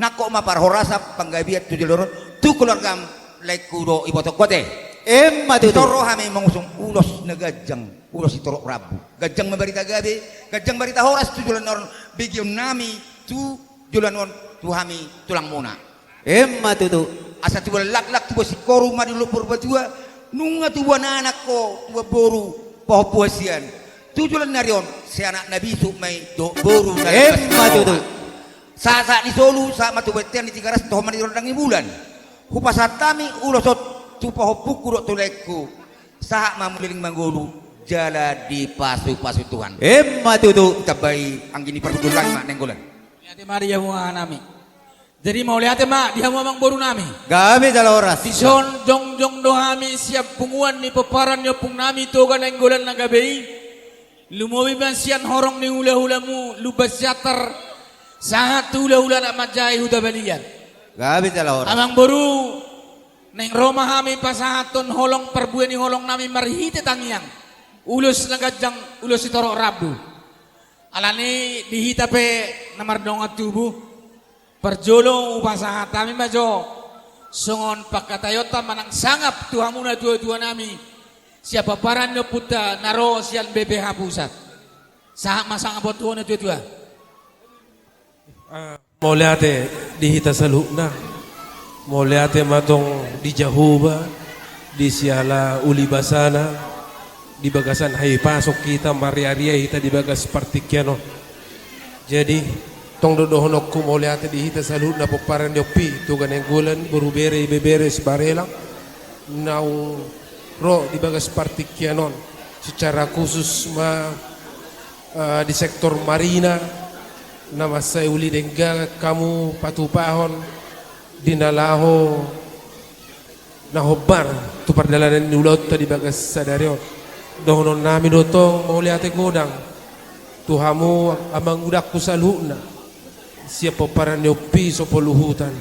Nangkok ma parhorasan, panggabean tu joloan on, tu keluargam, laengku dohot ibotongku ate. Emma tutu. Dison ro hami mangusung ulos na ganjang, ulos sitorop rambu. Ganjang ma barita gabe, ganjang barita horas tu joloan on, begeon nami tu joloan on tu hami tulangmuna. Emma tutu. Asa tubuan laklak, tubuan singkoru ma di lombu Purbatua, nunga tubuan anak ho, tubuan boru, pahompu hasian. Tu joloan ni ari on, sai anak na bisuk ma i dohot boru na. Emma tutu. Sahat-sahat ni solu, sahat ma tu bontean di Tigaras, toho ma di rondang ni bulan. Hupasahat hami ulos on tu pahompungku dohot tu laengku. Sahat ma hamu leleng mangolu jala dipasupasu Tuhan. Emma tutu. Ditambai anggi ni parhundul langit ma Nainggolan. Mauliate ma di hamu aha nami. Jadi mauliate ma di hamu amangboru nami. Gabe jala horas. Dison jongjong do hami sian punguan ni pomparan ni ompung nami Toga Nainggolan na gabe i. Lumobi ma sian horong ni hulahulamu Lumban Siantar, sahat tu hulahula anak manjae Huta Balian. Gabe jala horas. Amangboru, naeng ro ma hami pasahathon holong, parbue ni holong nami marhite tangiang. Ulos na ganjang, ulos sitorop rambu. Alani i di hita pe na mardongan tubu, parjolo hupasahat hami ma jo songon pangkataionta manang sangap tu hamu na tuatua nami sian pomparan ni ompunta na ro sian B P H pusat. Sahat ma sangap on tu ho na tuatua. Ah, mauliate di hita saluhutna. Mauliate ma tong di Jahowa, di siala ulibasana, di bagasan hahipason hita, marriaria hita di bagas partingkian on. Jadi, tong do dohononku mauliate di hita saluhutna pomparan ni ompu i Toga Nainggolan, boru, bere, ibebere, sibarelak, naung ro di bagas partingkian on. Secara khusus ma, eh, di sektor marina, na mansai uli denggan hamu patupahon di na laho na hombar tu pardalanan ni ulaonta di bagas sadari on. Dohonon nami do tong mauliate godang tu hamu amangudangku saluhutna sian pomparan ni ompu i Sopoluhutan.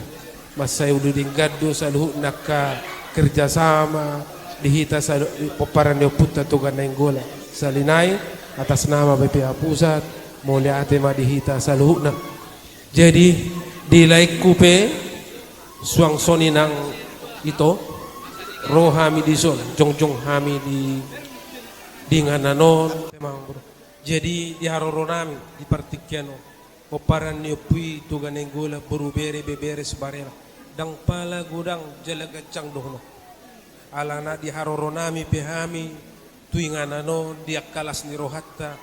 Mansai uli denggan do saluhutna angka kerjasama di hita salu-, pomparan ni ompunta Toga Nainggolan. Sahali nai, atas nama B P H pusat, mauliate ma di hita saluhutna. Jadi, di laengku pe, suang songon i nang ito, ro hami dison, jongjong hami di, di inganan on. Jadi, di haroro nami, di partingkian on, pomparan ni ompu i Toga Nainggolan, boru, bere, ibebere, sibarelak, ndang pala godang jala ganjang dohononku. Alana di haroro nami pe hami, tu inganan on di angka las ni rohanta,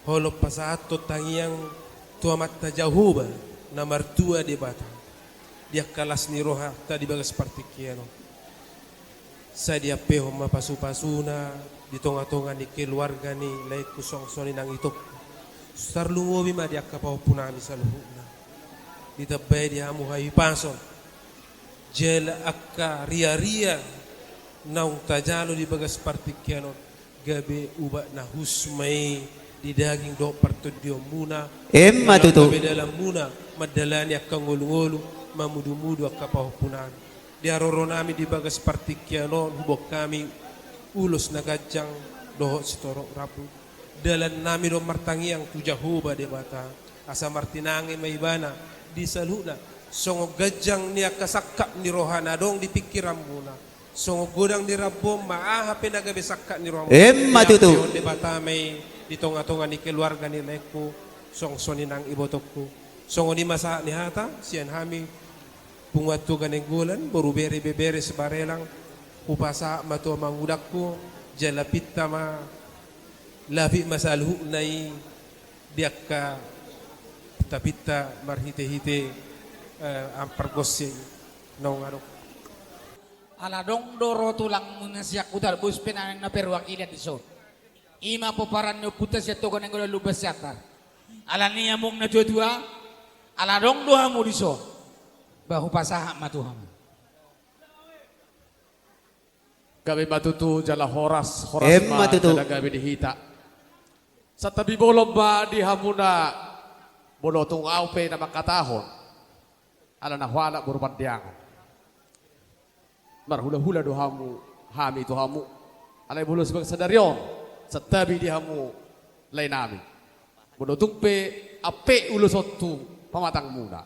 holong pasahathon tangiang tu Amanta Jahowa na martua Debata. Di angka las ni rohanta di bagas partingkian on, sai diampehon ma pasupasuna di tongatonga ni keluarga ni laengku suang songon i nang itongku. Tarlumobi ma di angka pahompu nami saluhutna. Ditambai di hamu hahipason jala angka riaria naung tajalo di bagas partingkian on, Gabe ubat na hus ma i di daging dohot partondionmuna. Emma tutu. Gabe dalanmuna mandalani angka ngolungolu, mamudumudu angka pahompunami. Di haroronami di bagas partingkian on huboan hami ulos na ganjang dohot sitorop rambu. Dalannami do martangiang tu Jahowa Debata, asa martinangi ma Ibana di saluhutna, songon ganjang ni angka sangkap ni roha na adong di pingkiranmuna, songon godang ni rambu on ma aha pe na gabe sangkap ni rohamuna. Emma tutu. Diampehon Debata ma i di tongatonga ni keluarga ni laengku, songon songon i nang ibotongku. Songon i ma sahat ni hata sian hami, Punguan Toga Nainggolan, boru, bere, ibebere sibarelang, hupasahat ma tu amangudangku, jala pinta ma, lapit ma saluhutna i di angka pintapinta marhitehite, eh, ampargonsi naung adong. Ala adong do ro tulangmuna sian huta, bos pe naeng na perwakilan dison. I ma pomparan ni ompunta sian Toga Nainggolan Lumban Siantar. Alani i amang na tuatua, ala adong do hamu dison, ba hupasahat ma tu hamu. Gabe ma tutu jala horas, horas. Emma tutu. Jala gabe di hita. Santabi bolon ma di hamuna, molo tung ahu pe na mangkatahon, ala na huanak boru Pandiangan. Marhulahula do hamu, hami tu hamu. Alai molo sibagas sadari on, santabi di hamu laenami. Molo tung pe ampe ulos on tu pamatangmuna,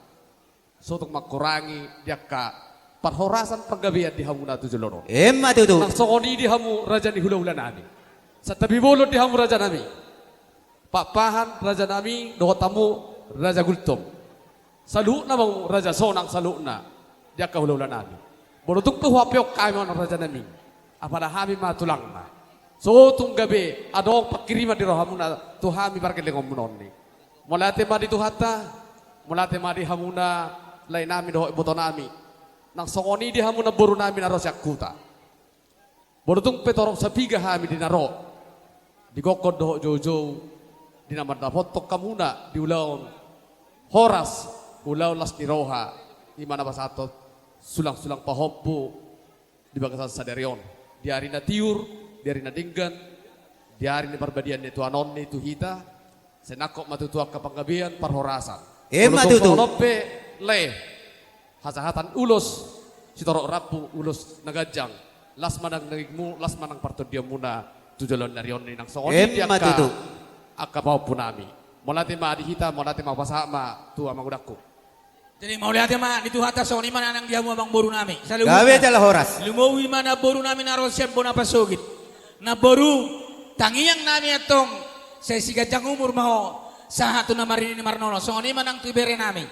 so tung mangkurangi di angka parhorasan panggabean di hamuna tu joloan on. Emma tutu. Nang songon i di hamu raja ni hulahulanami. Santabi bolon di hamu rajanami. Pakpahan rajanami dohot hamu Raja Gultom. Saluhutna ma raja sonang saluhutna di angka hulahulanami. Molo tung pe huampeon hami ma rajanami, apala hami ma tulangna, so tung gabe adong pangkiriman di rohamuna tu hami pargellengonmuna on i. Mauliate ma di Tuhanta, mauliate ma di hamuna laenami dohot ibotonami. Nang songon i di hamu namborunami na ro sian huta. Molo tung pe torop sapiga hami di na ro, di gokhon dohot joujou, di na mandapothon hamuna di ulaon horas, ulaon las ni roha, i ma na pasahathon sulangsulang pahompu di bagasan sadari on. Di ari na tiur, di ari na denggan, di ari ni parbadiaan ni Tuhan on i tu hita, sai nangkok ma tutu angka panggabean parhorasan. Emma tutu. Molo tung songon on pe, lae, hasahatan ulos sitorop rambu, ulos na ganjang, las ma nang dagingmu, las ma nang partondionmuna tu joloan ni ari on i, nang songon i di angka, emma tutu, angka pahompunami. Mauliate ma di hita, mauliate ma, hupasahat ma tu amangudangku. Jadi mauliate ma di Tuhanta, songon i ma nang di hamu amangborunami. Saluhutna. Gabe jala horas. Lumobi ma namborunami na ro sian bona pasogit. Namboru, tangiangnami antong, sai siganjang umur ma ho sahat tu na marnini marnono. Songon i ma nang tu berenami.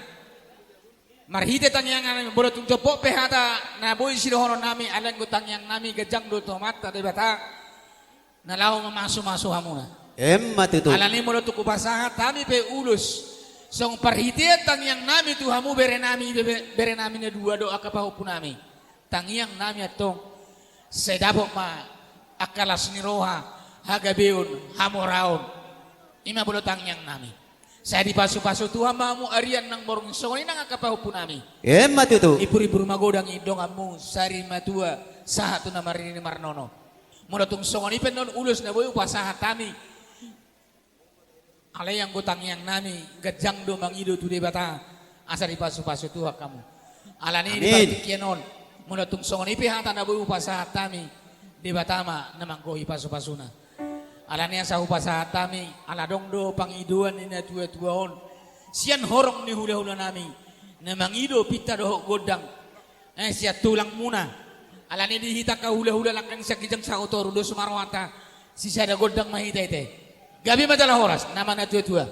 Marhite tangiangnami, molo tung jompok pe hata na boi sidohononnami, alai anggo tangiangnami ganjang do tu Amanta Debata na laho mamasumasu hamuna. Emma tutu. Alani molo tung hupasahat hami pe ulos, songon parhitean tangiangnami tu hamu berenami, be-, be-, berenami na dua dohot angka pahompunami. Tangiangnami antong, sai dapot ma angka las ni roha, hagabeon, hamoraon. I ma molo tangiangnami. Sai dipasupasu Tuhan ma hamu arian nang borngin, songon i nang angka pahompunami. Emma tutu. Ipuripur magodang i donganmu, sari matua, sahat tu na marnini marnono. Molo tung songon i pe annon ulos na boi hupasahat hami, alai anggo tangiangnami ganjang do mangido tu Debata, asa dipasupasu Tuhan hamu. Alani i, amin, di partingkian on, molo tung songon i pe hata na boi hupasahat hami, Debata ma na manggohi pasupasuna. Alani asa hupasahat hami, ala adong do pangidoan ni natuatua on sian horong ni hulahulanami, na mangido pinta dohot gondang, eh, sian tulangmuna. Alani di hita angka hulahula, nangkin sian ginjang sahat tu toru, dos ma rohanta, sisada gondang ma hita i te. Gabe ma jala horas, nama natuatua.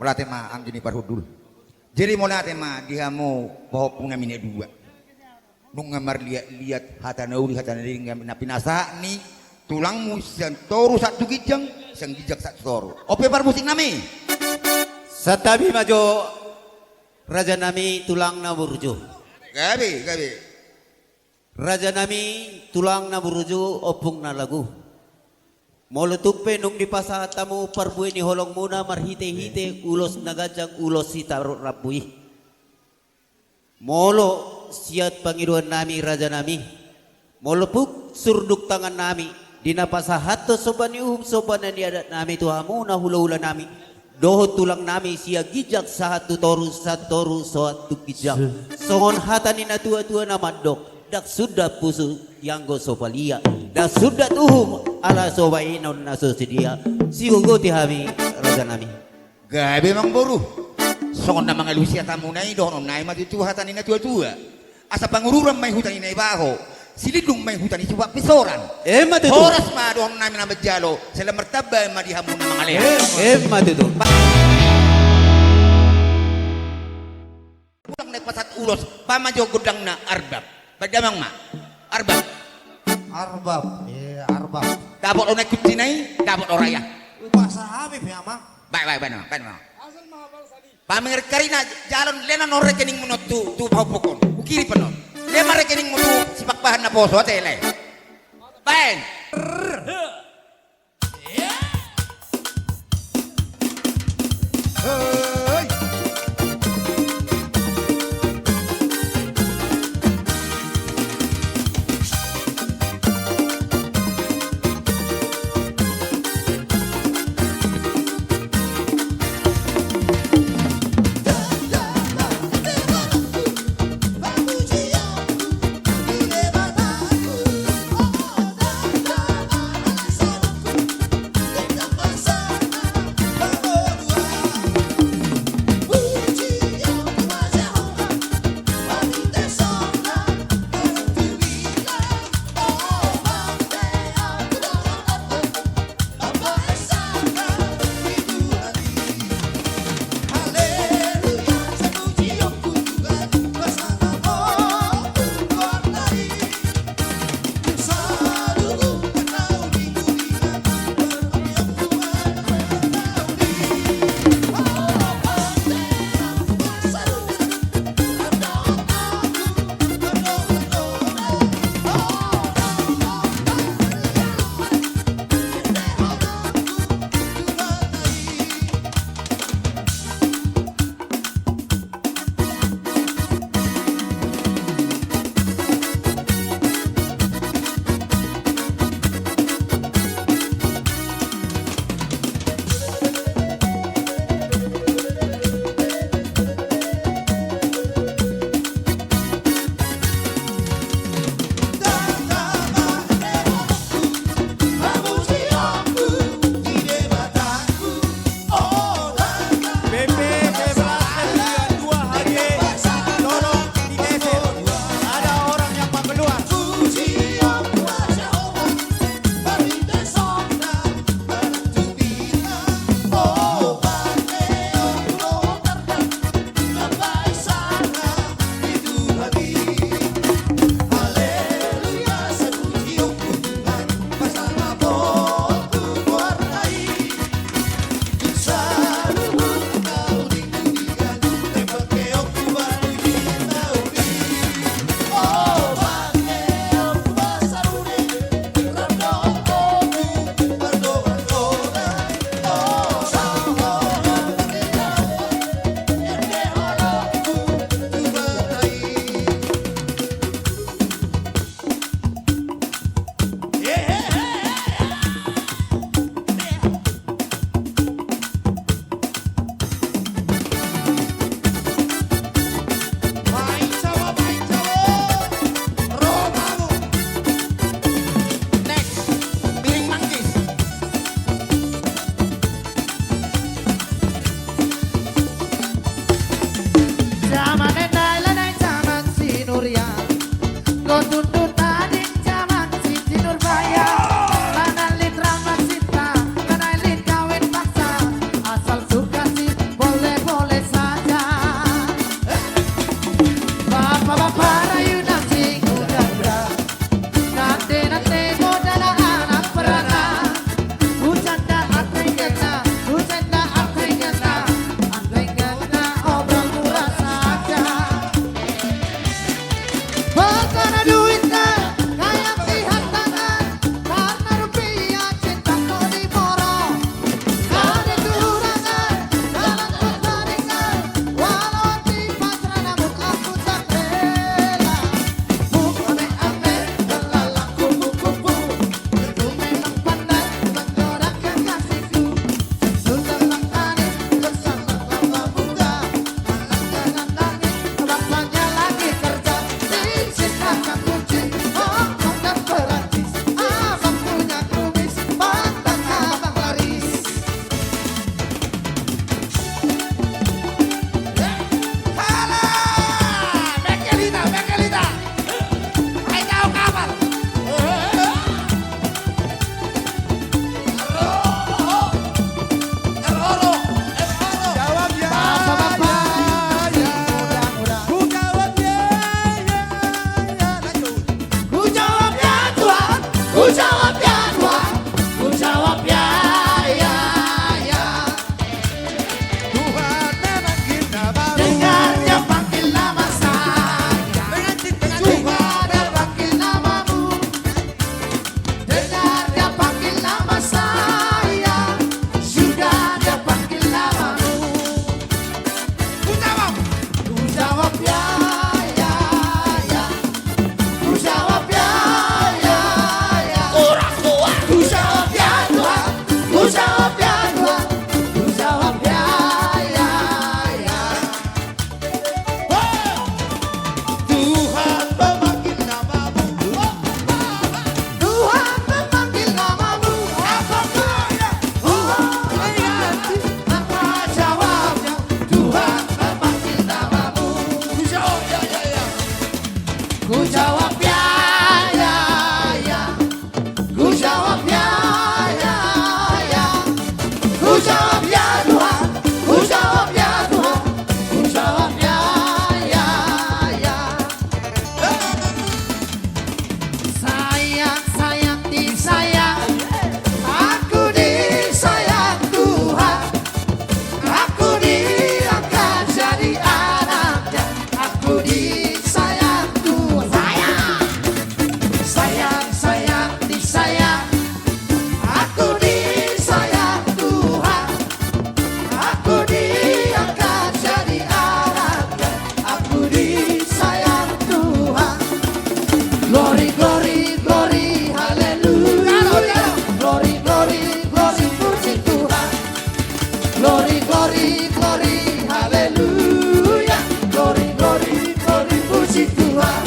Mauliate ma anggi ni parhundul. Jadi mauliate ma di hamu pahompunami na dua. Nunga marliatliat hata na uli, hata na denggan na pinasahat ni tulangmu sian toru sahat tu ginjang, sian ginjang sahat tu toru. On pe parmusiknami. Santabi ma jo rajanami tulang na burju. Gabe, gabe. Rajanami tulang na burju, ompung na lagu. Molo tung pe nunga dipasahat hamu parbue ni holongmuna marhitehite ulos na ganjang, ulos sitorop rambu i. Molo sian pangidoannami rajanami, molo tung surduk tangannami, Di na pasahathon somba ni uhum, somba na ni adat nami tu hamuna hulahula nami dohot tulang nami sian ginjang sahat tu toru, sahat toru sahat tu ginjang. Songon hata ni na tuatua na mandok, ndang sundat pusu ianggo so palia, ndang sundat uhum ala so baenon na so sidia. Sigogoti hami raja nami. Gabe amangboru. Songon na mangalusi hatamuna i, dohonon nami ma tutu hata ni na tuatua. Asa Pangururan ma i huta ni Naibaho, Silindung ma i huta ni Sipapisoran. Emma tutu. Horas ma dohonon nami na manjalo, sai lam martamba ma di hamuna mangalean. Emma tutu. Ulang na i pasahat ulos, paima jo gondangna, arbab. Baen damang ma. Arbab. Arbab. Dapot do na i kuncina i, dapot do ra ia. Baen, baen, baen damang, baen damang. Paima ingkon karina, jalo on, lehon rekeningmuna on tu, tu pahompungkon. Hukirim pe on. Lehon ma rekeningmu tu Sipakpahan naposo ate, lae. Baen. P P sebelas sembilan dua H G, tolong digeser. Ada orang yang mau keluar. Zaman enda i alai zaman sinurian. Godang do tading zaman si Tinurbaya. Manallit rama sinta, manallit kawin paksa. Asal suka si boleh-boleh saja. Bapa-bapa rayu na singkudanda. Nande-nande modal anak beranak. Hujanda anteng genta, hujanda anteng genta, anteng genta obral murah saja. Perkara duit na, kaya lihat tangan, karena rupiah cinta kau di borong. Ada turangan, dalam pertandingan, walau hati pasrah namun aku tak rela. Ku jawab ya, ya, ya. Ku jawab ya, ya, ya. Ku jawab ya Tuhan. Ku jawab ya Tuhan. Ku jawab ya, ya, ya. Sayang, sayang, disayang. Aku disayang Tuhan. Aku diangkat jadi anaknya. Aku disayang Tuhan. Sayang, sayang, sayang, disayang. Aku disayang Tuhan. Aku diangkat jadi anaknya. Aku disayang Tuhan. Glory, glory, glory, haleluya. Glory, glory, glory, puji Tuhan. Glory, glory, glory, haleluya. Glory, glory, glory, puji Tuhan.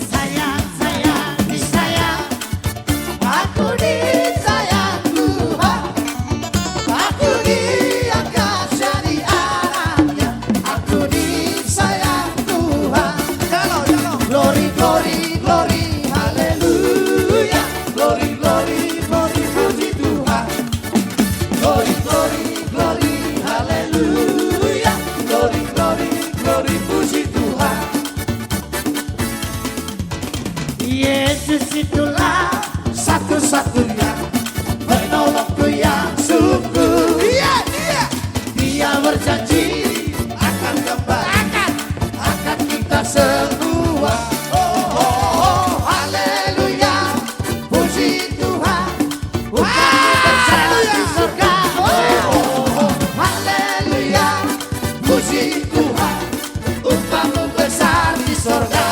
Sayang, sayang, disayang. Aku disayang Tuhan. Aku diangkat jadi anaknya. Aku disayang Tuhan. Jalo, jalo. Glory, glory, glory, haleluya. Glory, glory, glory, puji Tuhan. Glory, glory, glory, haleluya. Glory, glory, glory, puji Tuhan. Yesus itulah satu-satunya penolongku yang sungguh. Iya, iya. Dia berjanji akan kembali, akan, akan kita semua. Oh, oh, oh, haleluya. Puji Tuhan. Upahmu besar di sorga. Oh, oh, oh, haleluya. Puji Tuhan. Upahmu besar di sorga.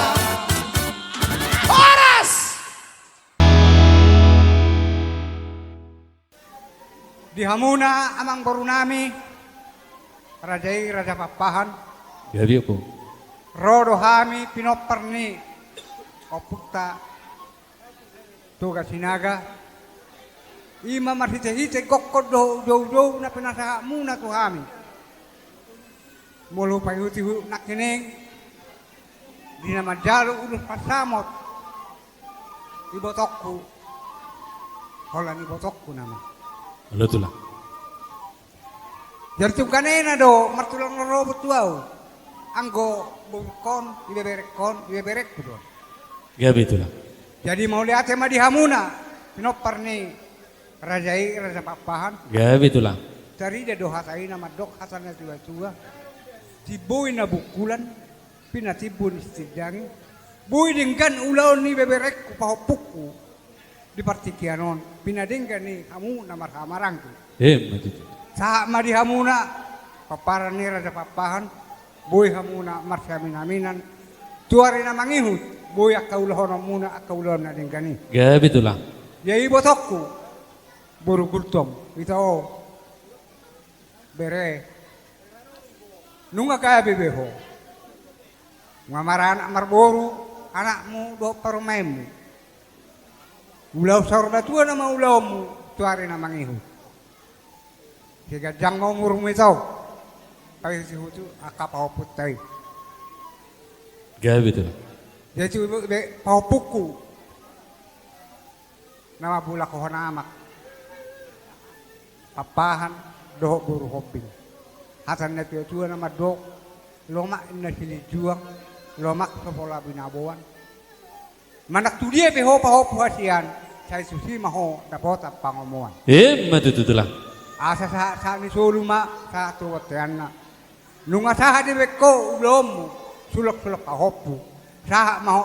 Horas! Di hamuna amangboru nami, raja i, raja Pakpahan. Gabe, Ompung. Ro do hami pinompar ni ompunta Toga Sinaga. I ma marhite-hite gokhon dohot ujou-ujou na pinasahatmuna tu hami. Molo paihut-ihut nangkining, di na manjalo ulos pansamot ibotongku, holan ibotongku nama. Olo, Tulang. Jadi tung ganena do martulang rorobot tu ahu, anggo borungkon, ibeberengkon, ibeberengku do. Gabe, Tulang. Jadi mauliate ma di hamuna pinompar ni raja i, raja Pakpahan. Gabe, Tulang. Tarida do hata i na mandok hata na tua-tua: Timbo i na bungkulan, pinatimbun sitindangi. Boi denggan ulaon ni beberengku pahompungku di partingkian on, pinadenggan i hamu na marhahamaranggi. Emma tutu. Sahat ma di hamuna pomparan ni raja Pakpahan, boi hamuna marsiamin-aminan. Tu ari na mangihut, boi angka ulahononmuna angka ulaon na denggan i. Gabe, Tulang. Ia ibotongku, boru Gultom, ito, bere, nunga gabe be ho. Nunga maranak marboru anakmu dohot parumaenmu. Ulaon saur matua nama ulaonmu tu ari na mangihut. Sai ganjang ma umurmu, ito, paihut-ihut angka pahompunta i. Gabe, Tulang. Jadi tu be pahompungku na mambulak ho, amak Pakpahan dohot boru Hombing. Hata ni na tua-tua na mandok: Lomak ninna silinjuang, lomak so pola binaboan. Manang tu dia pe ho pahompu hasian, sai tusi ma ho dapotan pangomoan. Emma tutu, Tulang. Asa sahat-sahat ni solu ma sahat tu bonteanna. Nunga sahat dibaen ho ulaonmu, sulak-sulak pahompu, sahat ma ho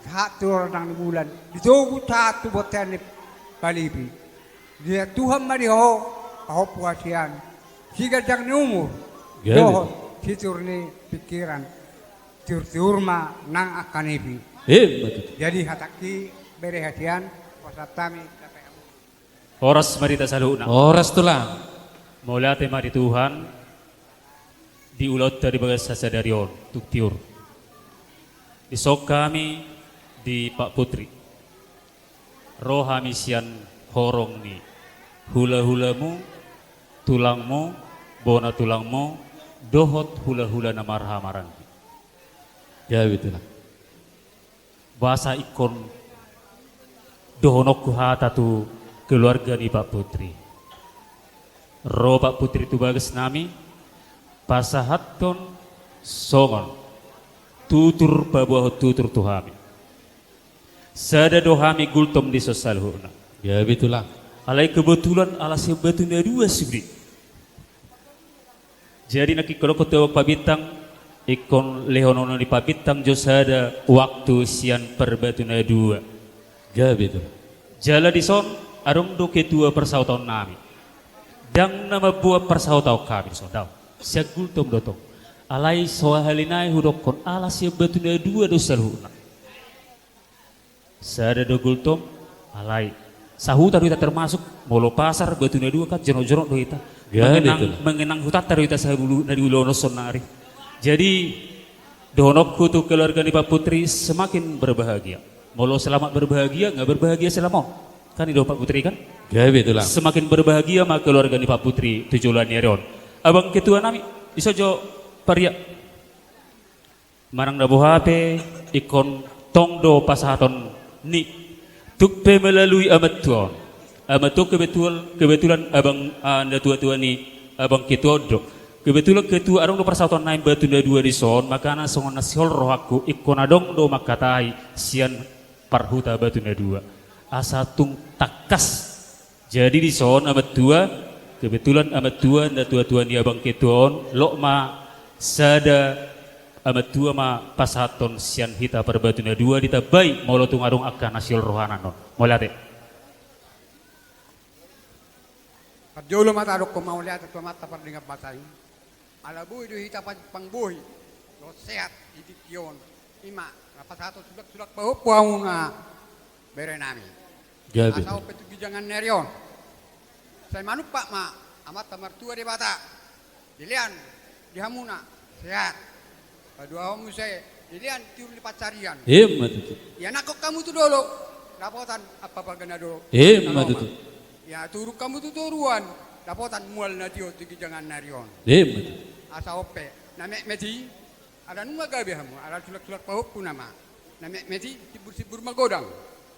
sahat tu rondang ni bulan, di togu sahat tu bontean ni palipi. Dia Tuhan ma di ho pahompu hasian, siganjang ni umur, gabe, dohot tiur ni pikiran, tiur-tiur ma nang angka nipi. Emma tutu. Jadi hatangki bere hasian, pasahat hami. Horas ma di hita saluhutna. Horas tulang. Mauliate ma di Tuhan, di ulaonta di bagasan sadari on tung tiur. Dison hami di Pak Putri. Ro hami sian horong ni hula-hulamu, tulangmu, bona tulangmu, dohot hula-hula na marhahamaranggi. Gabe tulang. Boasa ingkon dohononku hata tu keluarga ni Pak Putri. Ro Pak Putri tu bagas nami, pasahathon songon tutur paboahon tutur tu hami. Sada do hami Gultom dison saluhutna. Gabe tulang. Alai kebetulan ala sian Batu na Dua sude. Jadi nangkin ingkon dohot Pak Bintang, ingkon lehonon ni Pak Bintang jo sada waktu sian parbatu na dua. Gabe tulang. Jala dison adong do ketua parsahutaon nami. Ndang na mamboan parsahutaon hami dison, daong. Sian Gultom do tong. Alai so hali nai hudokkon ala sian Batu na Dua do saluhutna. Sada do Gultom, alai sahuta do hita termasuk, molo pasar Batu na Dua kan jonok-jonok do hita. Gabe tulang. Mengenang, mengenang hutanta do hita sahat tu na di ulaon on saonari. Jadi dohononku tu keluarga ni Pak Putri semakin berbahagia. Molo selamat berbahagia, nga berbahagia selama on. Kan i do Pak Putri kan? Gabe tulang. Semakin berbahagia ma keluarga ni Pak Putri tu joloan ni ari on. Abang ketua nami, dison jo Pak Ria. Manang na boha pe ingkon tong do pasahaton ni, tung pe melalui amatuaon. Amatuaon kebetulan, kebetulan abang, ah, na tua-tua ni abang ketua on do. Kebetulan ketua, adong do parsahutaon nami Batu na Dua dison, makana songon na sihol rohangku ingkon adong do mangkatai sian parhuta Batu na Dua. Asa tung tangkas. Jadi dison amatuaon, kebetulan amatuaon na tua-tua ni abang ketua on, loas ma sada amatuaon ma pasahathon sian hita parbatu na dua ditambai molo tung adong angka na sihol rohana non. Mauliate. Parjolo ma tadokkon mauliate tu Amanta pardenggan basa i. Ala boi do hita pang-, pangbohi dohot sehat di tingki on. Ima na pasahathon sulak-sulak pahompu hamuna bere nami. Gabe. Asa ope tu ginjangan ni ari on. Sai manumpak ma Amanta Martua Debata. Dilean di hamuna sehat. Paduahon muse dilean tiur ni pansarian. Ima tutu. Ianakhon hamu tu dolok dapotan ampapaga na dolok. Ima tutu. Ia turun hamu tu toruan, dapotan mual na tio tu ginjangan ni ari on. Ima tutu. Asa ope na metmet i, ala nunga gabe hamu, ala sulak-sulak pahompu nama. Na metmet i, simbur-simbur magodang.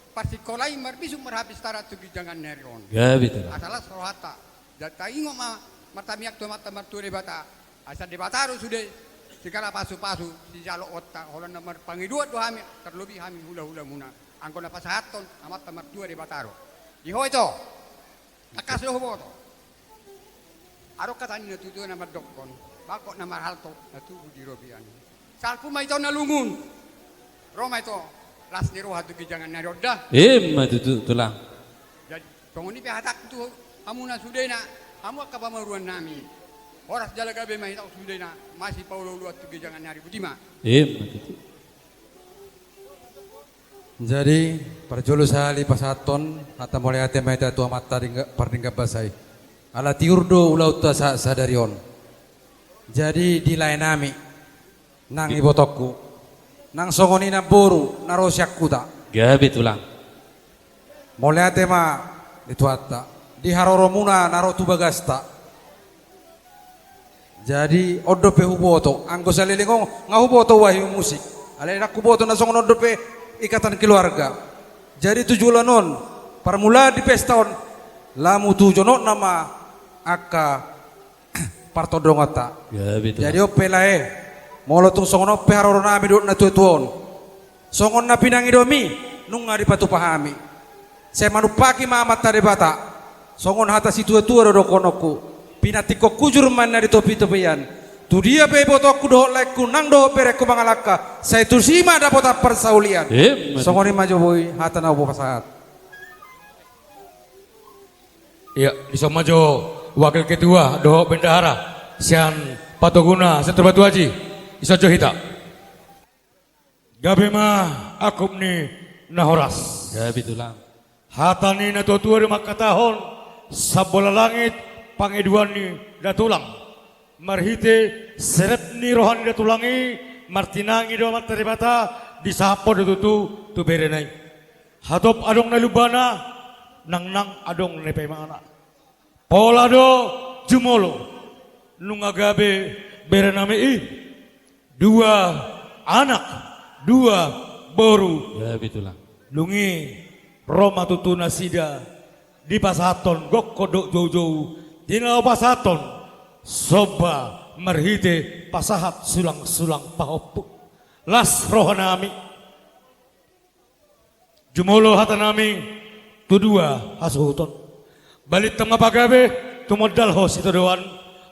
Parsingkola i marbisuk marhapistaran tu ginjangan ni ari on. Gabe tutu. Asa las rohanta. Jala taingot ma martamiang tu Amanta Martua Debata. Asa Debata do sude, segala pasu-pasu sijaloonta, holan na marpangidoan do hami, tarlobi hami hula-hulamuna. Anggo na pasahathon Amanta Martua Debata do. Di ho ito. Tangkas do huboto. Adong hata ni na tuatua na mandokkon, bangkok na marhalto, na tubu di robean. Salpu ma ito na lungun. Ro ma ito, las ni roha tu ginjangan ni ari on da. Ima tutu, tulang. Jadi, songon i pe hatangku tu hamuna sudena, hamu angka pamoruan nami. Horas jala gabe ma hita sudena, masipaolo-oloan tu ginjangan ni ari, boti ma. Ima tutu. Jadi, parjolo sahali pasahathon hata mauliate ma hita tu Amanta dengga-, pardenggan basa i. Ala tiur do ulaonta sa-, sadari on. Jadi, di lae nami, nang ibotongku, nang songon i namboru na ro sian huta. Gabe tulang. Mauliate ma di Tuhanta, di haroromuna na ro tu bagasta. Jadi, on dope huboto, anggo saleleng on, nga huboto wahyu musik. Alai ndang huboto na songon on dope ikatan keluarga. Jadi, tu joloan on, parmulaan di pesta on, lamu tu jonokna ma angka partondongonta. Gabe tulang. Jadi, on pe lae, molo tung songon on pe haroro nami dohot na tuatua on. Songon na pinangidomi, nunga dipatupa hami. Sai manumpaki ma Amanta Debata. Songon hata situatua do dohononku. Pinantikhon hujur ma ninna di topitopian. Tudia pe ibotongku dohot laengku nang dohot berengku mangalangka. Sai tusi ma dapotan parsaulian. Ima tutu. Songon i ma jo boi hata na hupasahat. Ia, dison ma jo wakil ketua dohot bendahara sian Patoguna sektor Batu Aji, ison jo hita. Gabe ma angkup ni na horas. Gabe tulang. Hata ni na tuatua do mangkatahon, sambola langit pangidoan ni datulang. Marhite serep ni roha ni datulang i, martinangi do Amanta Debata, disahaphon do tutu tu berena i. Hatop adong na lumbana, nangnang adong na paimana. Pola do jumolo, nunga gabe berenami i. Dua anak, dua boru. Gabe tulang. Dung i ro ma tutu nasida dipasahathon gokhon dohot joujou, di na laho pasahathon somba marhite pasahat sulangsulang pahompu. Las rohanami. Jumolo hatanami tu dua hasuhuton. Balintang ma pagabe, tumondal ho sitadoan.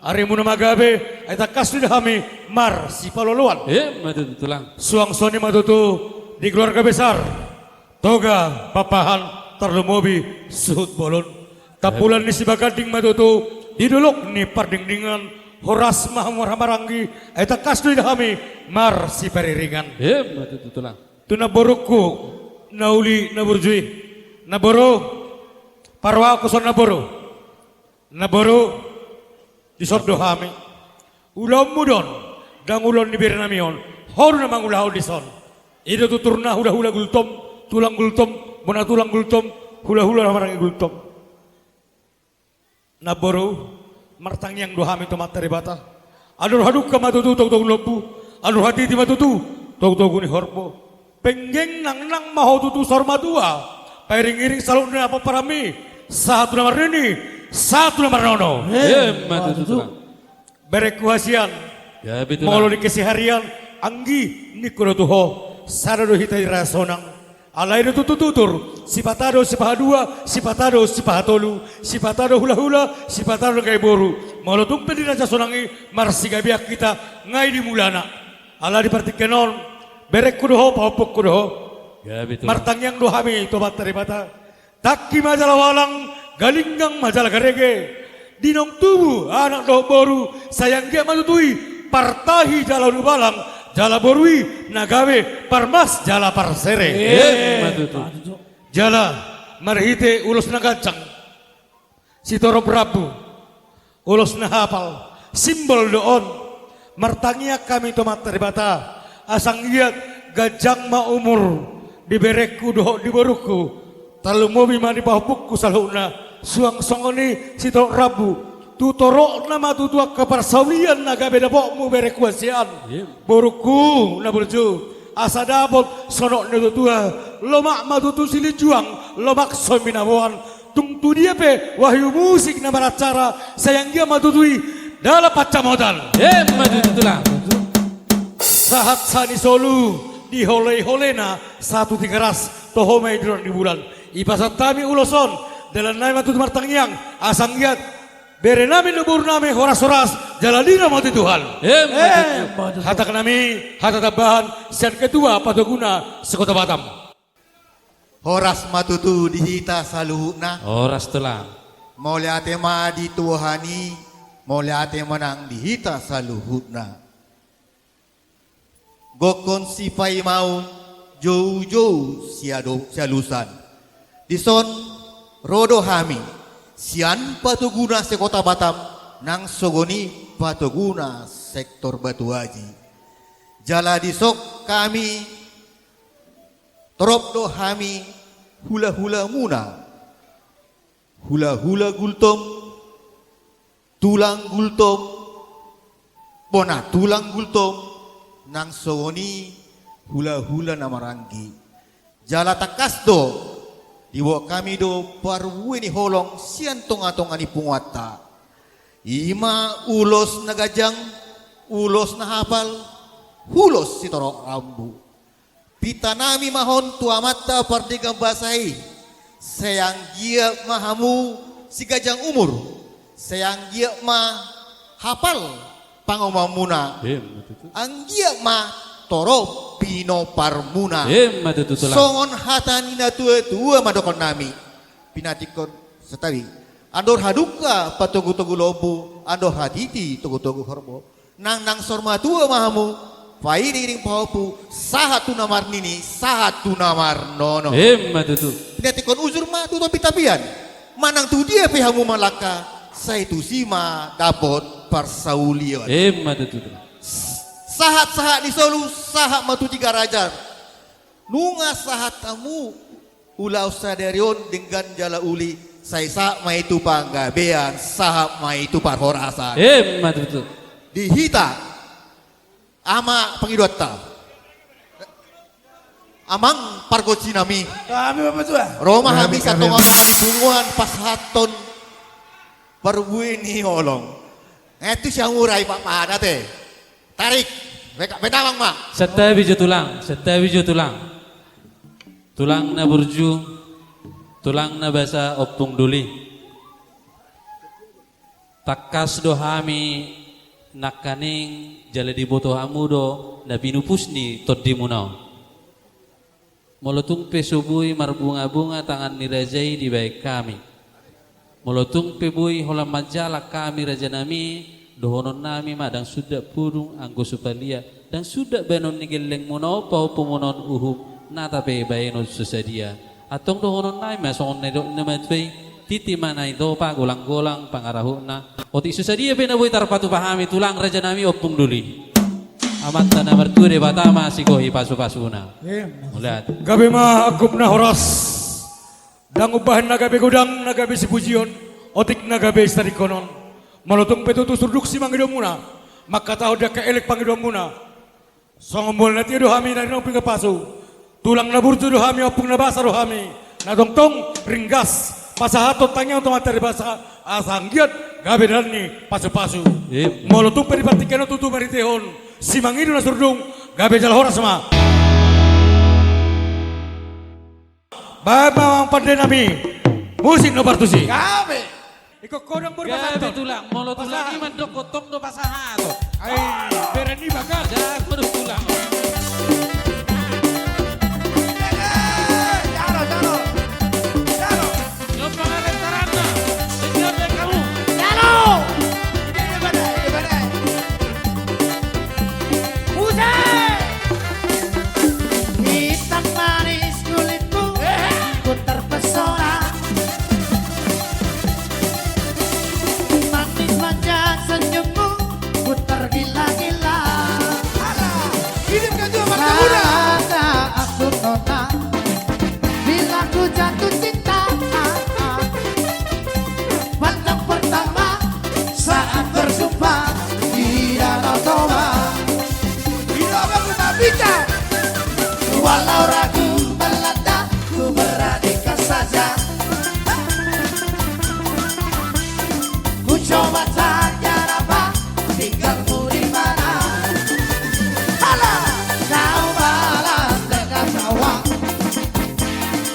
Arimuna ma gabe, ai tangkas do hami marsipaloloan. Emma tutu tulang. Suang songon i ma tutu di keluarga besar Toga Pakpahan, tarlumobi suhut bolon. Tampulan ni Sibaganding ma tutu di dolok ni Pardingdingan. Horas ma hamu marhahamaranggi, ai tangkas do hami marsipariringan. Emma tutu tulang. Tu namborungku na uli na burju i. Namboru, parrohahon songon i namboru. Namboru, dison do hami. Ulaonmu do on, ndang ulaon ni berenami on. Ho do na mangulahon dison. I do tuturna hulahula Gultom, tulang Gultom, bona tulang Gultom, hulahula na maranggi Gultom. Namboru, martangiang do hami tu Amanta Debata. Andor hadungka ma tutu togutogu lombu, andor hatiti ma tutu togutogu ni horbo. Penggeng nangnang ma ho tutu saur matua, pairingiring saluhutna pomparanmi, sahat tu na marnini, sahat tu na marnono. Emma tutu tulang. Berengku hasian. Gabe tulang. Molo di keseharian, anggi ningku do tu ho, sada do hita di rasa sonang. Alai do tutu tutur, sipata do sipaha dua, sipata do sipaha tolu, sipata do hulahula, sipata do nangkin boru. Molo tung pe di rasa sonang i marsigabean hita, nga i di mulana. Ala di partingkian on, berengku do ho, pahompungku do ho. Gabe tulang. Martangiang do hami tu Amanta Debata. Tangki ma jala walang, galinggang ma jala garege. Di naung tubu anak dohot boru, sai anggiat ma tutu i partahi jala ulubalang, jala boru i na gabe parmas jala parsere. Emma tutu. Jala marhite ulos na ganjang, sitorop rambu, ulos na hapal, simbol do on. Martangiang hami tu Amanta Debata, asa anggiat ganjang ma umur di berengku dohot di borungku, tarlumobi ma di pahompungku saluhutna, suang songon i sitorop rambu. Tu torokna ma tutu angka parsaulian na gabe dapotmu berengku hasian. Iya. Borungku na burju, asa dapot songon na tuatua, lomak ma tutu silinjuang, lomak so binaboan. Tung tu dia pe wahyu musik na maracara, sai anggiat ma tutu i dalan pansamotan. Emma tutu tulang. Sahat sian i solu diholeiholena sahat tu Tigaras, toho ma i di roha ni bulan. Ipasahat hami ulos on, dalannami ma tutu martangiang, asa anggiat berenami dohot borunami horas-horas jala diramoti Tuhan. Emma tutu. Emma tutu. Hatahonon nami hata tambahan sian Ketua Patoguna se-Kota Batam. Horas ma tutu di hita saluhutna. Horas tulang. Mauliate ma di Tuhan i, mauliate ma nang di hita saluhutna. Gokhon sipaimaon, joujou siado-, sialusan. Dison ro do hami sian Patoguna se-Kota Batam, nang songon i Patoguna sektor Batu Aji. Jala dison hami torop do hami hulahulamuna, hulahula Gultom, tulang Gultom, bona tulang Gultom, nang songon i hulahula na maranggi. Jala tangkas do diboan hami do parbue ni holong sian tongatonga ni punguanta. I ma ulos na ganjang, ulos na hapal, ulos sitorop rambu. Pintanami ma on tu Amanta Pardenggan Basa i, sai anggiat ma hamu siganjang umur, sai anggiat ma hapal pangomoanmuna. Emma tutu. Anggiat ma torop pinoparmuna. Emma tutu tulang. Songon hata ni na tuatua mandokhon nami. Pinantikhon santabi. Andor hadungka patogutogu lombu, andor hatiti togutogu horbo. Nang, nang saur matua ma hamu, pairingiring pahompu, sahat tu na marnini, sahat tu na marnono. Emma tutu. Pinantikhon ujur ma tu topi tapian. Manang tu dia pe hamu mangalangka, sai tusi ma dapot parsaulian. Emma tutu. S-, sahat-sahat ni solu, sahat ma tu Tigaraja. Nunga sahat hamu ulaon sadari on denggan jala uli, sai sahat ma i tu panggabean, sahat ma i tu parhorasan. Emma tutu. Di hita, ama pangidoanta. Amang pargonsi nami. Kami, Bapak Tua. Ro ma hami satonga punguan pasahathon parbue ni holong. Eh, tu siamurai Pak Pahat ate. Tarik. Beta-, betamang ma. Santabi jo tulang, santabi jo tulang. Tulang na burju, tulang na basa Ompung Doli. Tangkas do hami nangkaning jala diboto hamu do na pinupus ni tondimuna on. Molo tung pe so boi marbungabunga tangan ni raja i dibahen hami. Molo tung pe boi holan manjalang hami rajanami, dohononnami ma ndang sundat pudung anggo so palia, ndang sundat bahenon ni gellengmuna on pahompumuna on uhum, nata pe bahenon so sadia. Antong dohononnami ma songon na nidok ni na matua i, tintin ma na nitopa, golang-golang pangarahutna. Otik so sadia pe na boi tarpatupa hami tulang rajanami Ompung Doli. Amanta na martua Debata ma sigohi pasupasuna. Emma. Mauliate. Gabe ma angkup na horas. Ndang umbahen na gabe godang, na gabe sipujion, otik na gabe sitadingkonon. Molo tung pe tutu surduk simangido muna, mangkatahon di angka elek pangidoan muna. Songon mual na tio do hami na rinongping pasu. Tulang na burju do hami, ompung na basa do hami. Na tongtong ringgas pasahathon tangiang tu Amanta Debata, asa anggiat gabe dalan ni pasupasu. Emma. Molo tung pe di partingkian on tutu marhitehon simangido na surdung, gabe jala horas ma. Baen ma amang pande nami. Musik na partusi. Gabe. Ingkon godang boi pasahaton. Gabe tulang, molo tulang i mandok gotong do pasahaton. Ai, bere ni bagas. Jago do tulang. Jalo, jalo. Jalo. Nyoba ngarep taranda. Sehingga bekamu. Jalo. Ide, ide badai, ide badai. Buset. Hitam manis kulitmu, ku terpesona. Manis manja senyummu, ku tergila-gila. Alah, hidup kau juga masa muda. Rasa aku nona, bila ku jatuh cinta. Pandang pertama saat berjumpa di Danau Toba. Di Danau Toba ku tak bisa. Walau ragu melanda, ku beranikan saja. Ku coba tanya nama, tinggalmu di mana? Alah, kau balas dengan tawa.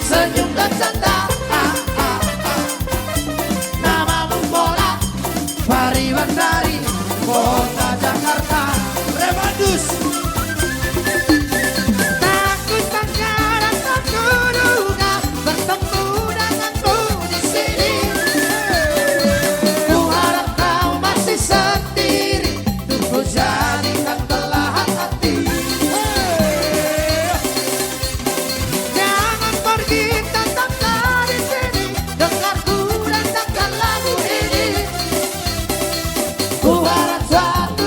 Senyum dan canda, ah, ah, ah. Namamu Bola, Pariban dari kota Jakarta. Remandus. Tak kusangka dan tak kuduga bertemu denganmu di sini. Ku harap kau masih sendiri, untuk ku jadikan belahan hati. Jangan pergi, tetaplah di sini. Dengar ku dan dengar lagu ini. Ku harap suatu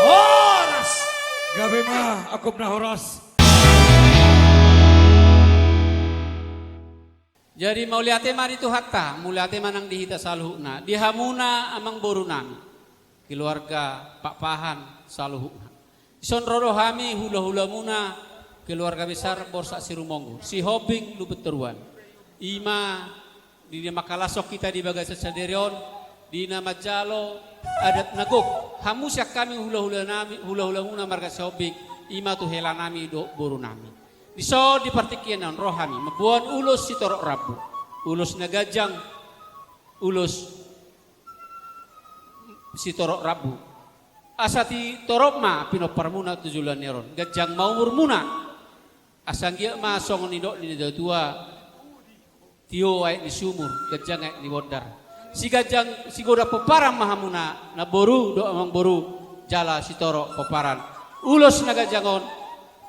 Horas. Gabe ma, angkup na horas. Jadi mauliate ma di Tuhanta, mauliate ma nang di hita saluhutna, di hamuna amangboru nami. keluarga Pakpahan saluhutna. Dison ro do hami hulahulamuna keluarga besar Borsak Sirumonggo, Sihombing Lumbantoruan. I ma di na mangkalashon hita di bagasan sadari on, di na manjalo adat na gok, hamu sian hami hulahulanami, hulahulamuna marga Sihombing, i ma tu helanami dohot borunami. Dison di partingkian on ro hami mamboan ulos sitorop rambu, ulos na ganjang, ulos sitorop rambu. Asa titorop ma pinomparmuna tu joloan ni ari on, ganjang ma umurmuna. Asa anggiat ma songon nidok ni natuatua, tio aek ni sumur, ganjang aek ni bondar. Siganjang sigodang pomparan ma hamuna namboru dohot amangboru, jala sitorop pomparan. Ulos na ganjang on,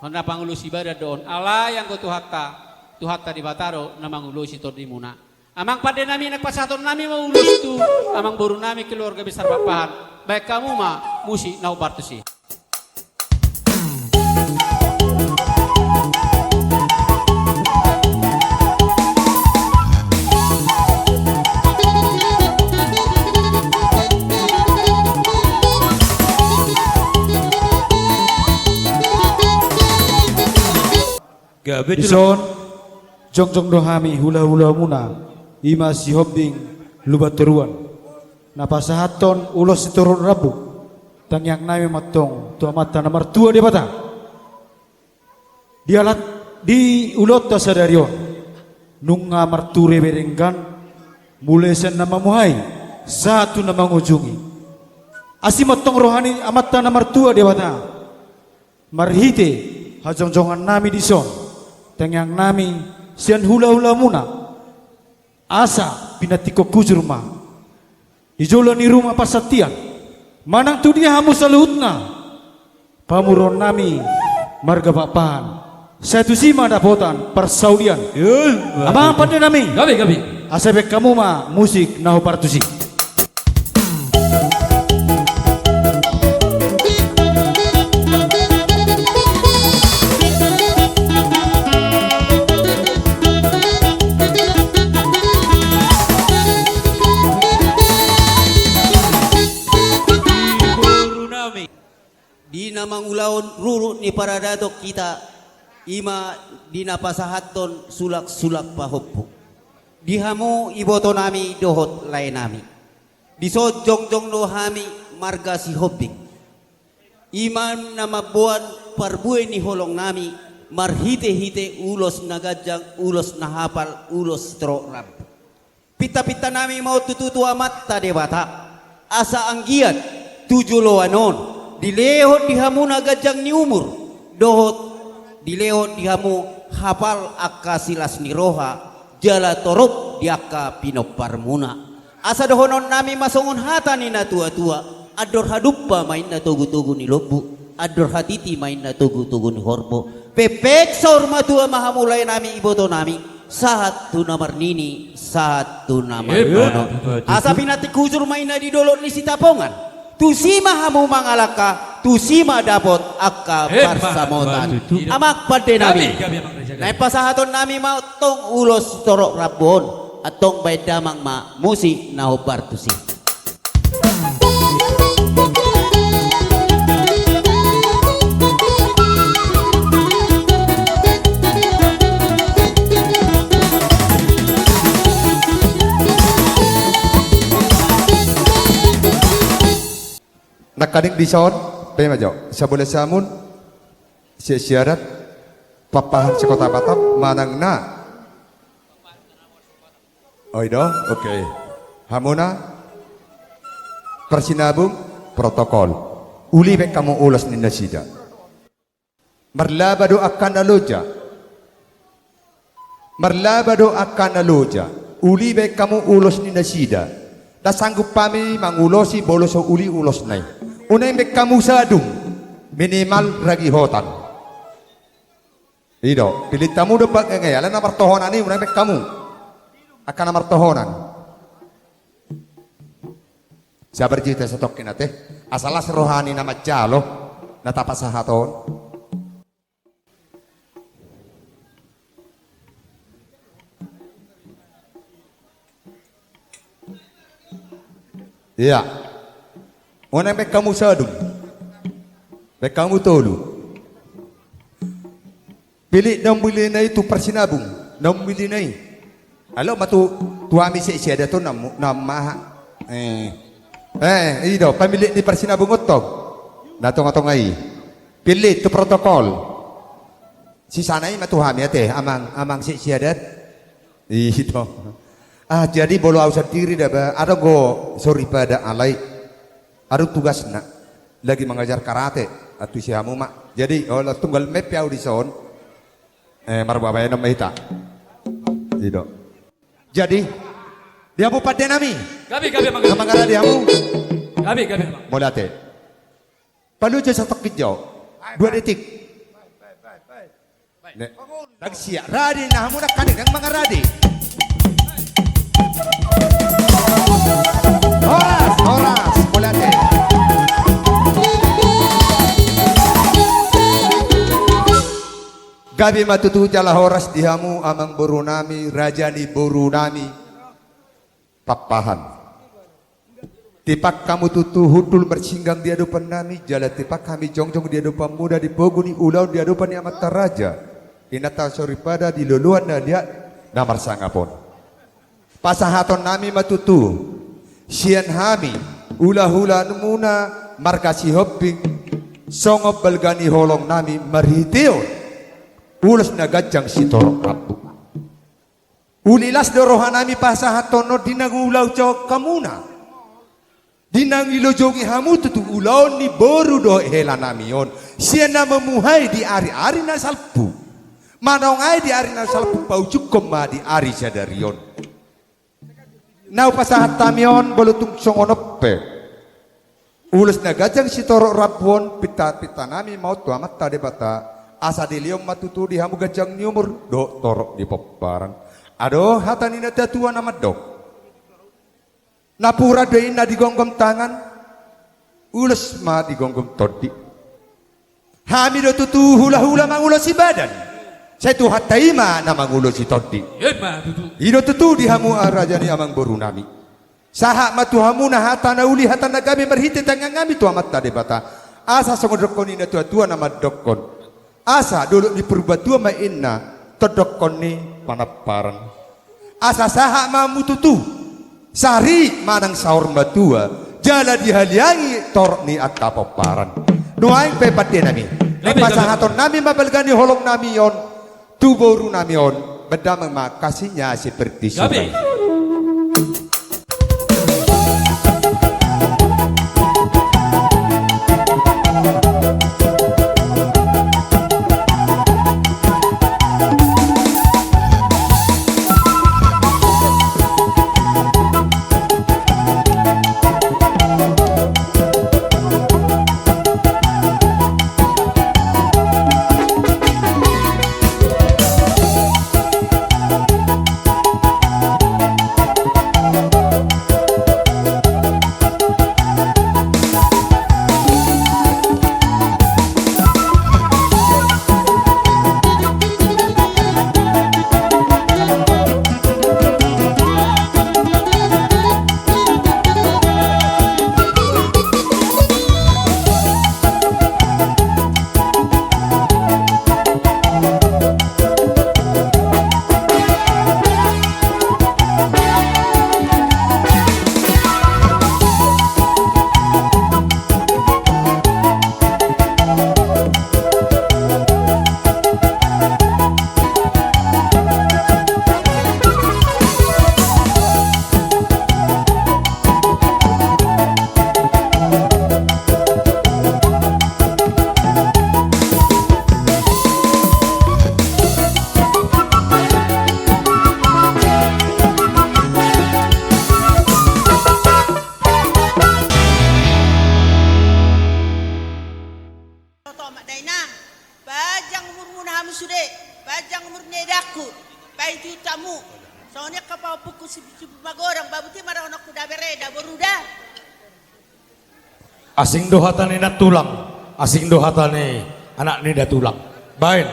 na pangulosi badan do on, alai anggo Tuhanta, Tuhanta Debata do na mangulosi tondimuna. Amang pandenami, naeng pasahatonnami ma ulos tu amangborunami keluarga besar Pakpahan. Baen hamu ma musik na hombar tusi. Gabe tu. Dison jongjong do hami hulahulamuna, i ma Sihombing Lumbantoruan, na pasahathon ulos sitorop rambu. Tangiangnami ma antong tu Amanta na martua Debata. Di ala, di ulaonta sadari on, nunga marture be denggan, mulai sian na mamuhai sahat tu na mangujungi. Asi ma antong roha ni Amanta na martua Debata. Marhite hajongjongannami dison, tangiangnami sian hulahulamuna, asa pinantikhon hujur ma di jolo ni ruma parsantian, manang tu dia hamu saluhutna, pamoruonnami marga Pakpahan, sai tusi ma dapotan parsaulian. Amang pandenami. Gabe, gabe. Asa baen hamu ma musik na hombar tusi. Di na mangulahon ruruk ni paradaton hita, i ma di na pasahathon sulaksulak pahompu. Di hamu ibotonami dohot laenami. Dison jongjong do hami marga Sihombing, i ma na mamboan parbue ni holongnami, marhitehite ulos na ganjang, ulos na hapal, ulos sitorop rambu. Pintapintanami ma on tutu tu Amanta Debata, asa anggiat tu joloan on dilehon di hamu na ganjang ni umur, dohot dilehon di hamu hapal angka silas ni roha, jala torop di angka pinomparmuna. Asa dohononnami ma songon hata ni natuatua: Andor hadumpa ma inna togutogu ni lombu, andor hatiti ma inna togutogu ni horbo. Pengpeng saur matua ma hamu laenami ibotonami, sahat tu na marnini, sahat tu na marnono. Asa pinantik hujur ma inna di dolok ni Sitapongan, tusi ma hamu mangalangka, tusi ma dapot angka parsamotan. Amang pandenami, naeng pasahatonnami ma antong ulos sitorop rambu on, antong baen damang ma musik na hombar tusi. Nangkaning dison, pe ma jo, sabola samun, siadat, Pakpahan se-Kota Batam, manang na. Oi do, oke. Hamuna, parsinabung, protokol. Uli baen hamu ulos ni nasida. Marlaba do angka na loja. Marlaba do angka na loja. Uli baen hamu ulos ni nasida. Ndang sanggup hami mangulosi molo so uli ulosna i. Unang baen hamu sadung. Minimal ragi hotan. I do, pillit hamu do pangngengei, ala na martohonan i, unang baen hamu. Angka na martohonan. Sabar jo hita satongkin ate. Asa las roha ni na manjalo, na tapasahat on. Ia. Unang baen hamu sadum. Baen hamu tolu. Pillit na umilina i tu parsinabung, na umilina i. Alo ma tu, tu hami siadat on na mu-, na maha. Eh. Eh, i do, pamillit ni parsinabung on tong. Na tonga-tonga i. Pillit tu protokol. Sisana i ma tu hami ate, amang, amang siadat. I do. Ah, jadi molo au sandiri da ba, adong do soripada alai. Adong tugasna. Lagi mangajar karate, antusi hamu ma. Jadi, olo tunggal maen pe au dison. Eh, marbabaenon ma hita. I do. Jadi, di hamu pande nami. Gabe, gabe, amang. Amang, mangarade hamu. Gabe, gabe, amang. Mauliate. Paluju satongkin jo. Dua detik. Ne. Dang siap. Rade na hamu nangkaning, dang mangarade. Horas, horas, mauliate. Gabe ma tutu jala horas di hamu amang boru nami, raja ni boru nami. Pakpahan. Tipak hamu tutu hundul marsinggang di adopan nami, jala tipak hami jongjong di adopanmuna di pogu ni ulaon di adopan ni amanta raja, inanta soripada di loloan na liat na marsangap on. Pasahaton nami ma tutu, sian hami, hula-hulamuna marga Sihombing, songon balga ni holong nami marhiteon ulos na ganjang sitorop rambu. Uli las do roha nami pasahathon on di na ulaon jo hamuna. Di na ilojongi hamu tutu ulaon ni boru dohot hela nami on. Sian na mamuhai di ari-ari na salpu. Manongai di ari na salpu paujungkon ma di ari sadari on. Na hupasahat hami on molo tung songon on pe. Ulos na ganjang sitorop rambu on, pinta-pinta nami ma on tu Amanta Debata, asa dilehon ma tutu di hamu ganjang ni umur, dohot torop ni pomparan. Adong hata ni natua-tua na mandok. Napuran do inna digomgom tangan, ulos ma digomgom tondi. Hami do tutu hula-hula mangulosi badan. Sai Tuhanta i ma na mangulosi tondi. Emma tutu. I do tutu di hamu raja ni amang boru nami. Sahat ma tu hamuna hata na uli hata na gabe marhite tangiang nami tu Amanta Debata. Asa songon dokkon ni natua-tua na mandokkon. Asa dolok ni Purbatua ma inna, tondokkon ni Panamparan. Asa sahat ma hamu tutu, sari manang saur matua, jala dihaliangi torop ni angka pomparan. Nuaeng pe pande nami. Gabe, gabe. Pasahaton nami ma balga ni holong nami on, tu boru nami on, berdamai ma kasihnya seperti sungai. Gabe. Toto ma dainang, panjang umurmuna hamu sude, panjang umur ni edangku, paihutihut hamu. Songon i angka pahompungku si, si Magodang, babuti ma dohononku da bere, da boru da. Asing do hata ni nantulang, asing do hata ni anak ni datulang. Baen.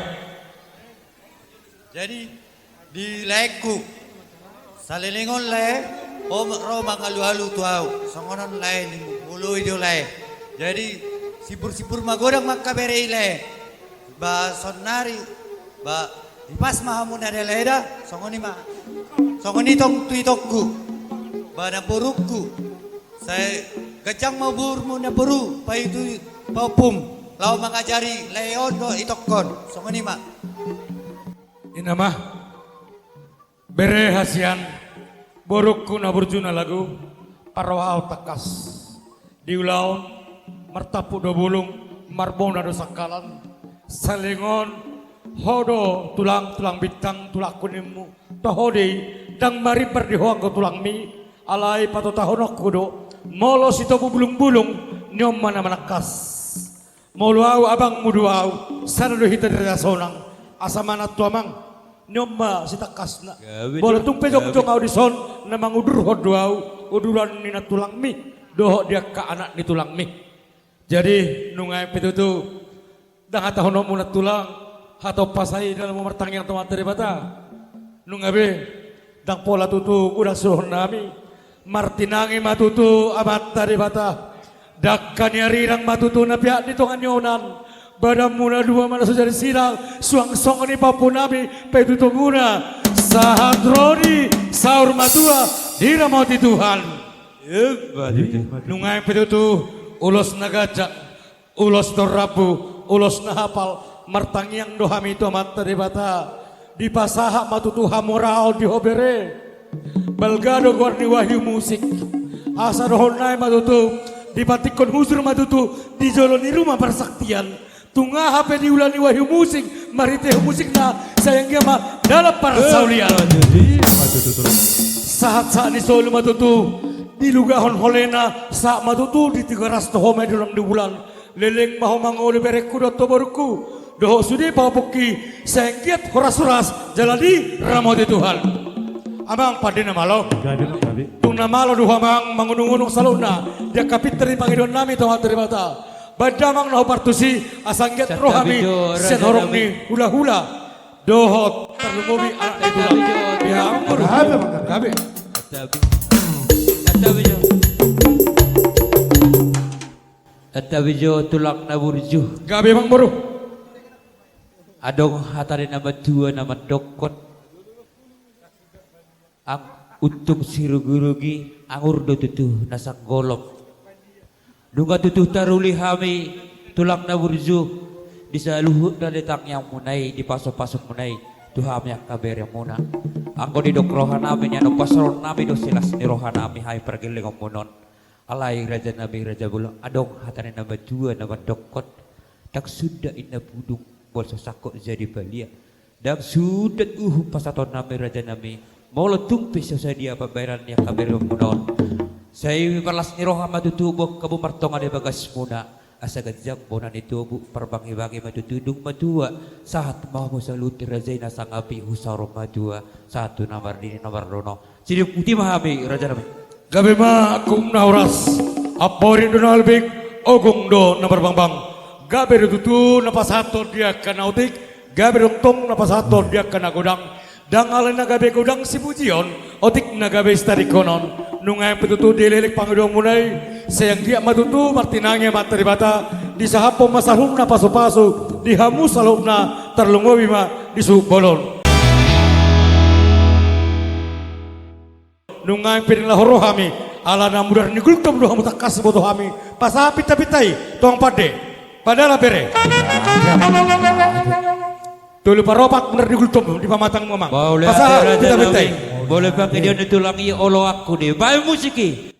Jadi, di laengku, saleleng on lae, ho ro mangalualu tu ahu, songon on lae ni Lui do lae. Jadi, sipur-sipur magodang ma angka bere i lae. Ba saonari, ba, ipas ma hamu na da lae da, songon i ma. Songon i tong tu itongku. Ba namborungku. Sai ganjang ma umurmu namboru, paitu paompum. Laho mangajari lae on dohot itongkon. Songon i ma. Inna ma. Bere hasian, borungku na burju na lagu, parroha ahu tangkas. Di ulaon, martampuk do bulung, marbona do sangkalan. Salingon, ho do tulang, tulang bintang, tulangku nimmu. Toho do i, ndang marimbar di ho anggo tulangmi, alai patotahononku do, molo sitopu bulungbulung, ni on ma na manangkas. Molo ahu abangmu do ahu, sada do hita di Raja Sonang, asa manat tu amang, ni on ma sitangkasna. Gabe do. Molo tung pe jongjong ahu dison, na mangudurhon do ahu, uduran ni nantulangmi, dohot di angka anak ni tulangmi. Jadi, nunga pe tutu, ndang hatahononmu nantulang, hatop pasai dalam martangiang tu Amanta Debata. Nunga be, ndang pola tutu godang suruhon nami. Martinangi ma tutu Amanta Debata. Dangka ni arirang ma tutu na peak di tonga ni onan. Badanmu na dua ma na so jadi sirang. Suang songon i pahompu nami. Paitu-itumuna. Sahat ro di saur matua. Diramoti Tuhan. Emma tutu. Nunga pe tutu. Ulos na ganjang. Ulos na rambu, ulos na hapal, martangiang do hami tu Amanta Debata. Dipasahat ma tutu hamoraon di ho bere. Balga do goar ni Wahyu Musik. Asa dohonon nami ma tutu, dipantikkon hujur ma tutu, di jolo ni ruma parsaktian. Tung aha pe di ula ni Wahyu Musik, marhite musikna, sai anggiat ma dalan parsaulian. Sahat-sahat ni solu ma tutu, dilugahon holena, sahat ma tutu, di Tigaras toho ma i di ulang di bulan. Leleng ma ho mangolu berengku dohot ho borungku. Dohot sude pahompungki, sai anggiat horas-horas, jala diramoti Tuhan. Amang pande na malo. Gabe, gabe. Tung na malo do ho amang mangunung-unung saluhutna. Di angka pintor ni pangidoan nami tu Amanta Debata. Baen damang na hupartusi, asa anggiat ro hami, sian horong ni hula-hula. Dohot, tarlumobi anak ni tulang. Gabe, gabe. Gabe. Santabi jo tulang na burju. Gabe amang boru. Adong hata ni na matua na mandokkon. Ang untung sirugi-rugi, angur do tutu na sanggolom. Nunga tutu taruli hami tulang na burju, di saluhutna di tangiangmuna i, di pasu-pasumuna i, tu hami angka beremuna. Anggo didok rohanami nian, pasahaton nami do silas ni rohanami hami pargellengonmuna on. Alai rajanami raja bolon, adong hata ni na matua na mandokkon. Ndang sundat inna pudung, molo so sangkot jadi palia. Ndang sundat uhum pasahaton nami rajanami. Molo tung pe so sadia pambahenan ni angka beremuna on. Sai marlas ni roha ma tutu boan hamu martonga di bagasmuna. Asa ganjang bona ni tobu, parbangi-bangi ma tutu dung matua. Sahat ma hamu saluhut raja i na sangapi hu saur matua. Sahat tu na marnini na marnono. Sidung puti ma hami, rajanami. Gabe ma angkung na horas, amporik do na albing, ogung do na marbangbang. Gabe do tutu na pasahathon di angka na otik, gabe do tong na pasahathon di angka na godang. Ndang alai na gabe godang sipujion, otik na gabe sitadingkonon. Nunga pe tutu dileleng pangidoanmuna i, sai anggiat ma tutu martinangi Amanta Debata, disahaphon ma saluhutna pasu-pasu, di hamu saluhutna, tarlumobi ma di suhut bolon. Nunga pe na laho ro hami, ala na mudar ni Gultom do hamu tangkas diboto hami, pasahat pinta-pinta i, tong pande, padahal bere. Tolu paropat mudar ni Gultom di pamatangmu amang. Pasahat pinta-pinta i. Molo pangidoan ni tulang i oloanku do i. Baen musik i.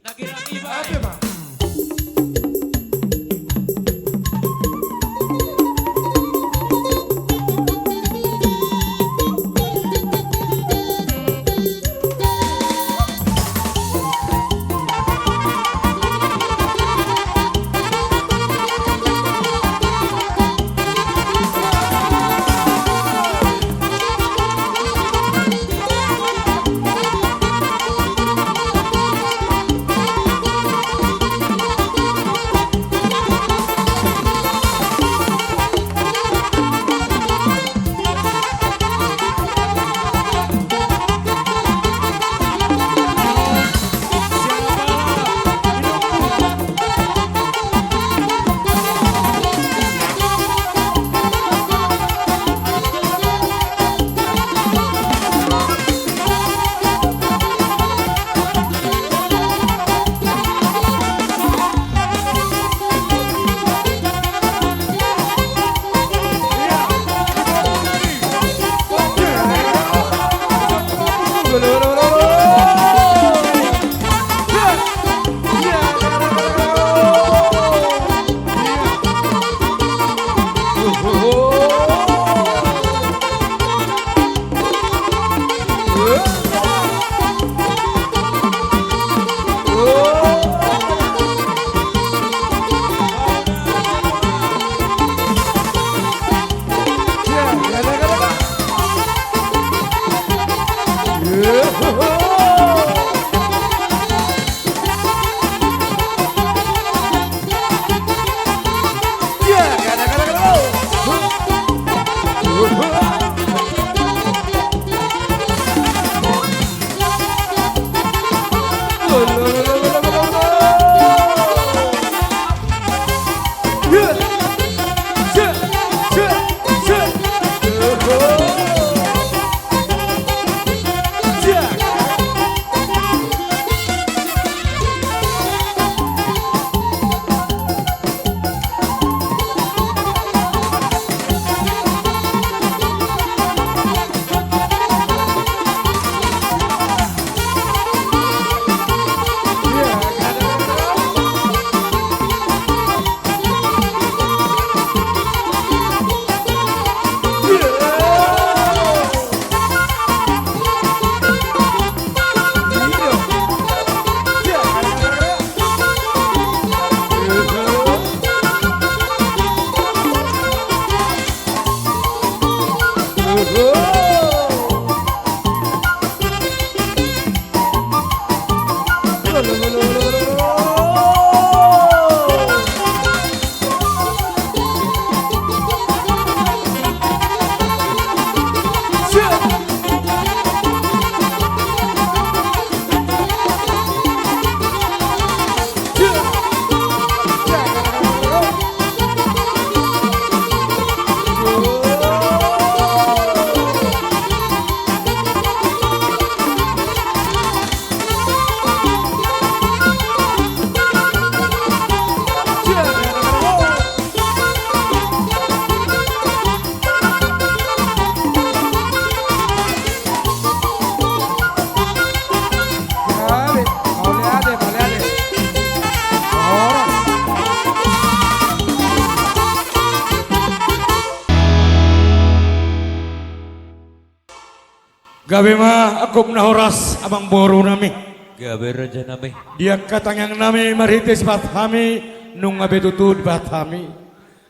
Gabe ma angkup na horas amangboru nami. Gabe raja nami. Di angka tangiang nami marhite sipasahat hami, nunga be tutu dipasahat hami.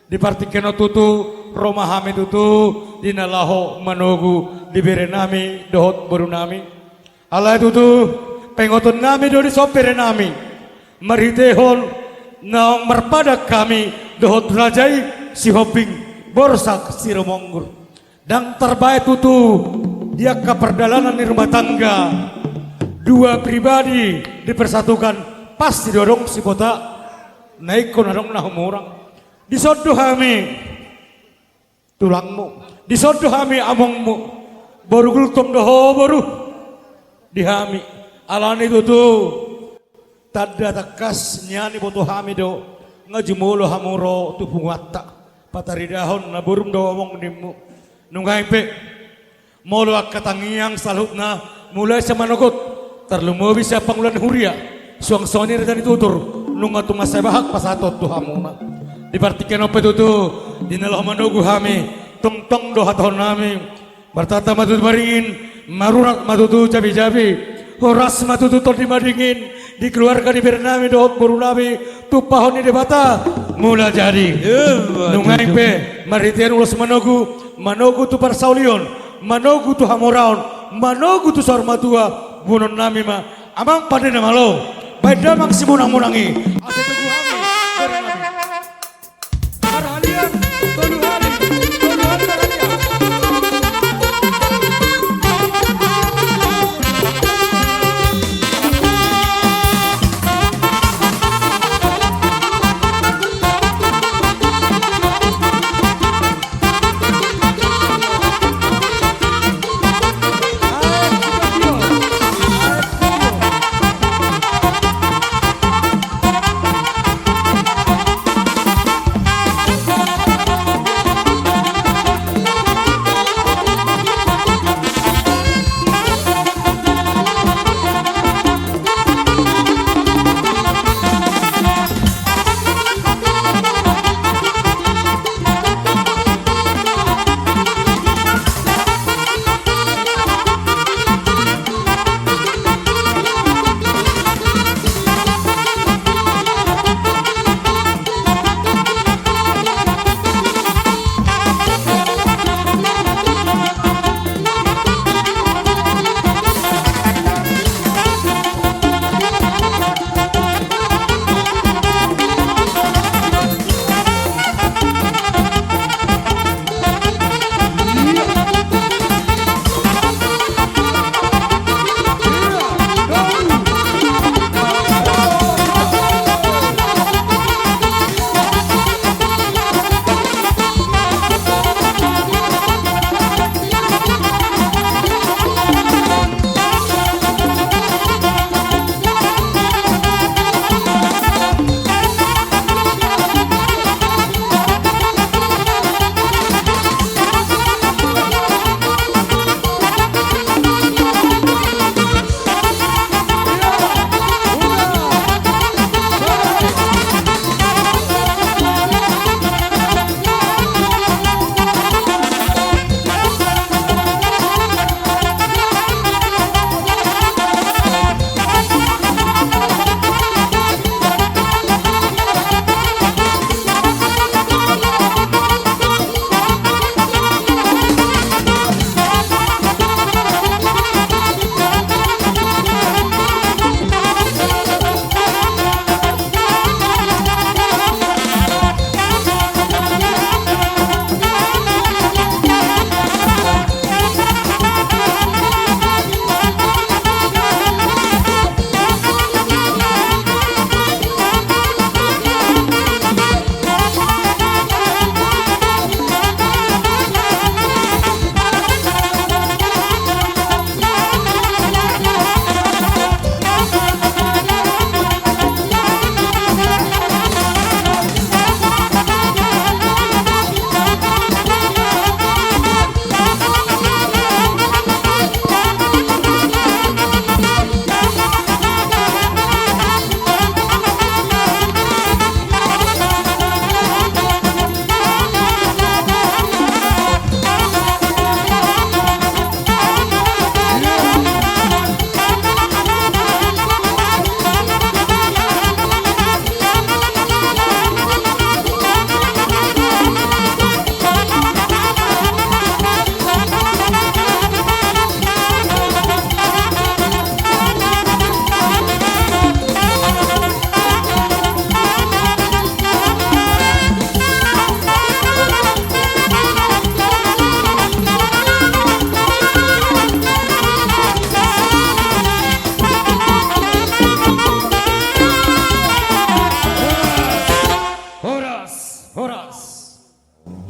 Di partingkian on tutu, ro ma hami tutu, di na laho manogu di bere nami, dohot boru nami. Alai tutu, pengoton nami do dison bere nami. Marhitehon naung marpadan hami, dohot raja i Sihombing, Borsak Sirumonggur. Ndang tarbaen tutu, di angka pardalanan ni rumah tangga, dua pribadi dipersatukan, pasti do adong sipota, na ingkon adong na humurang. Dison do hami tulangmu, dison do hami amongmu, boru Gultom do ho boru di hami, alani tutu, tanda tangkas nian diboto hami do, nga jumolo hamu ro tu punguanta, pataridahon na borum do among nimmu. Nunga i pe, molo angka tangiang saluhutna, mulai sian manogot, tarlumobi sian pangula ni huria, suang songon i raja ni tutur, nunga tung mansai bahat pasahaton tu hamuna. Di partingkian on pe tutu, di na laho manogu hami, tongtong do hatahon nami, martata ma tutu maringin, marurat ma tutu jabijabi, horas ma tutu tondi madingin, di keluarga ni bere nami dohot boru nami, tumpahon ni Debata, mula jadi. Ima tutu. Nunga i pe, marhitehon ulos manogu, manogu tu parsaulion, manogu tu hamoraon, manogu tu saur matua, boanon nami ma, amang pande na malo, baen damang simunangmunang i, asa togu hami, bere nami. Parhalian, tolu hali, tolu hali parhalian.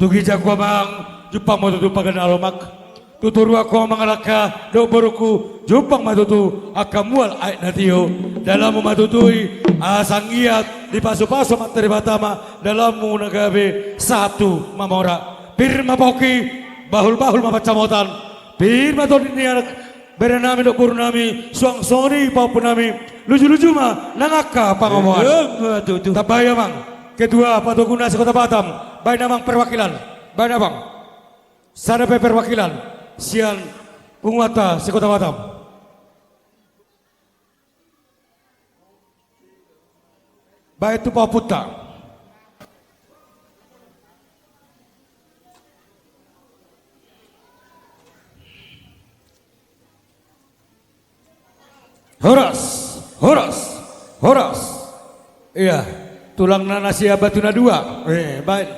Tu ginjangku amang, jumpang ma tutu panggabean na lomak. Tu toruanku amang mangalangka dohot borungku, jumpang ma tutu angka mual aek na tio. Dalanmu ma tutu i, asa anggiat dipasupasu Amanta Debata ma dalanmu na gabe sahat tu mamora. Pir ma pongki, bahulbahul ma pansamotan. Pir ma tondi ni anak bere nami dohot boru nami, suang songon i pahompu nami, lujuluju ma nang angka pangomoan. Emma tutu. Tambai amang, ketua patoguna se-Kota Batam, baen amang perwakilan, baen amang. Sada pe perwakilan sian punguanta se-Kota Batam. Baen tu pahompunta. Horas, horas, horas. Ia, tulangna na sian Batu na dua. Eh, baen.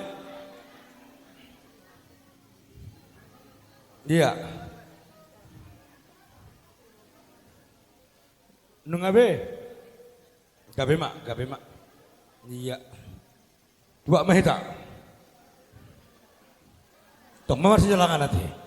Ia. Nunga be? Gabe ma, gabe ma. Ia. Tuak ma hita. Tong ma marsijalangan ate.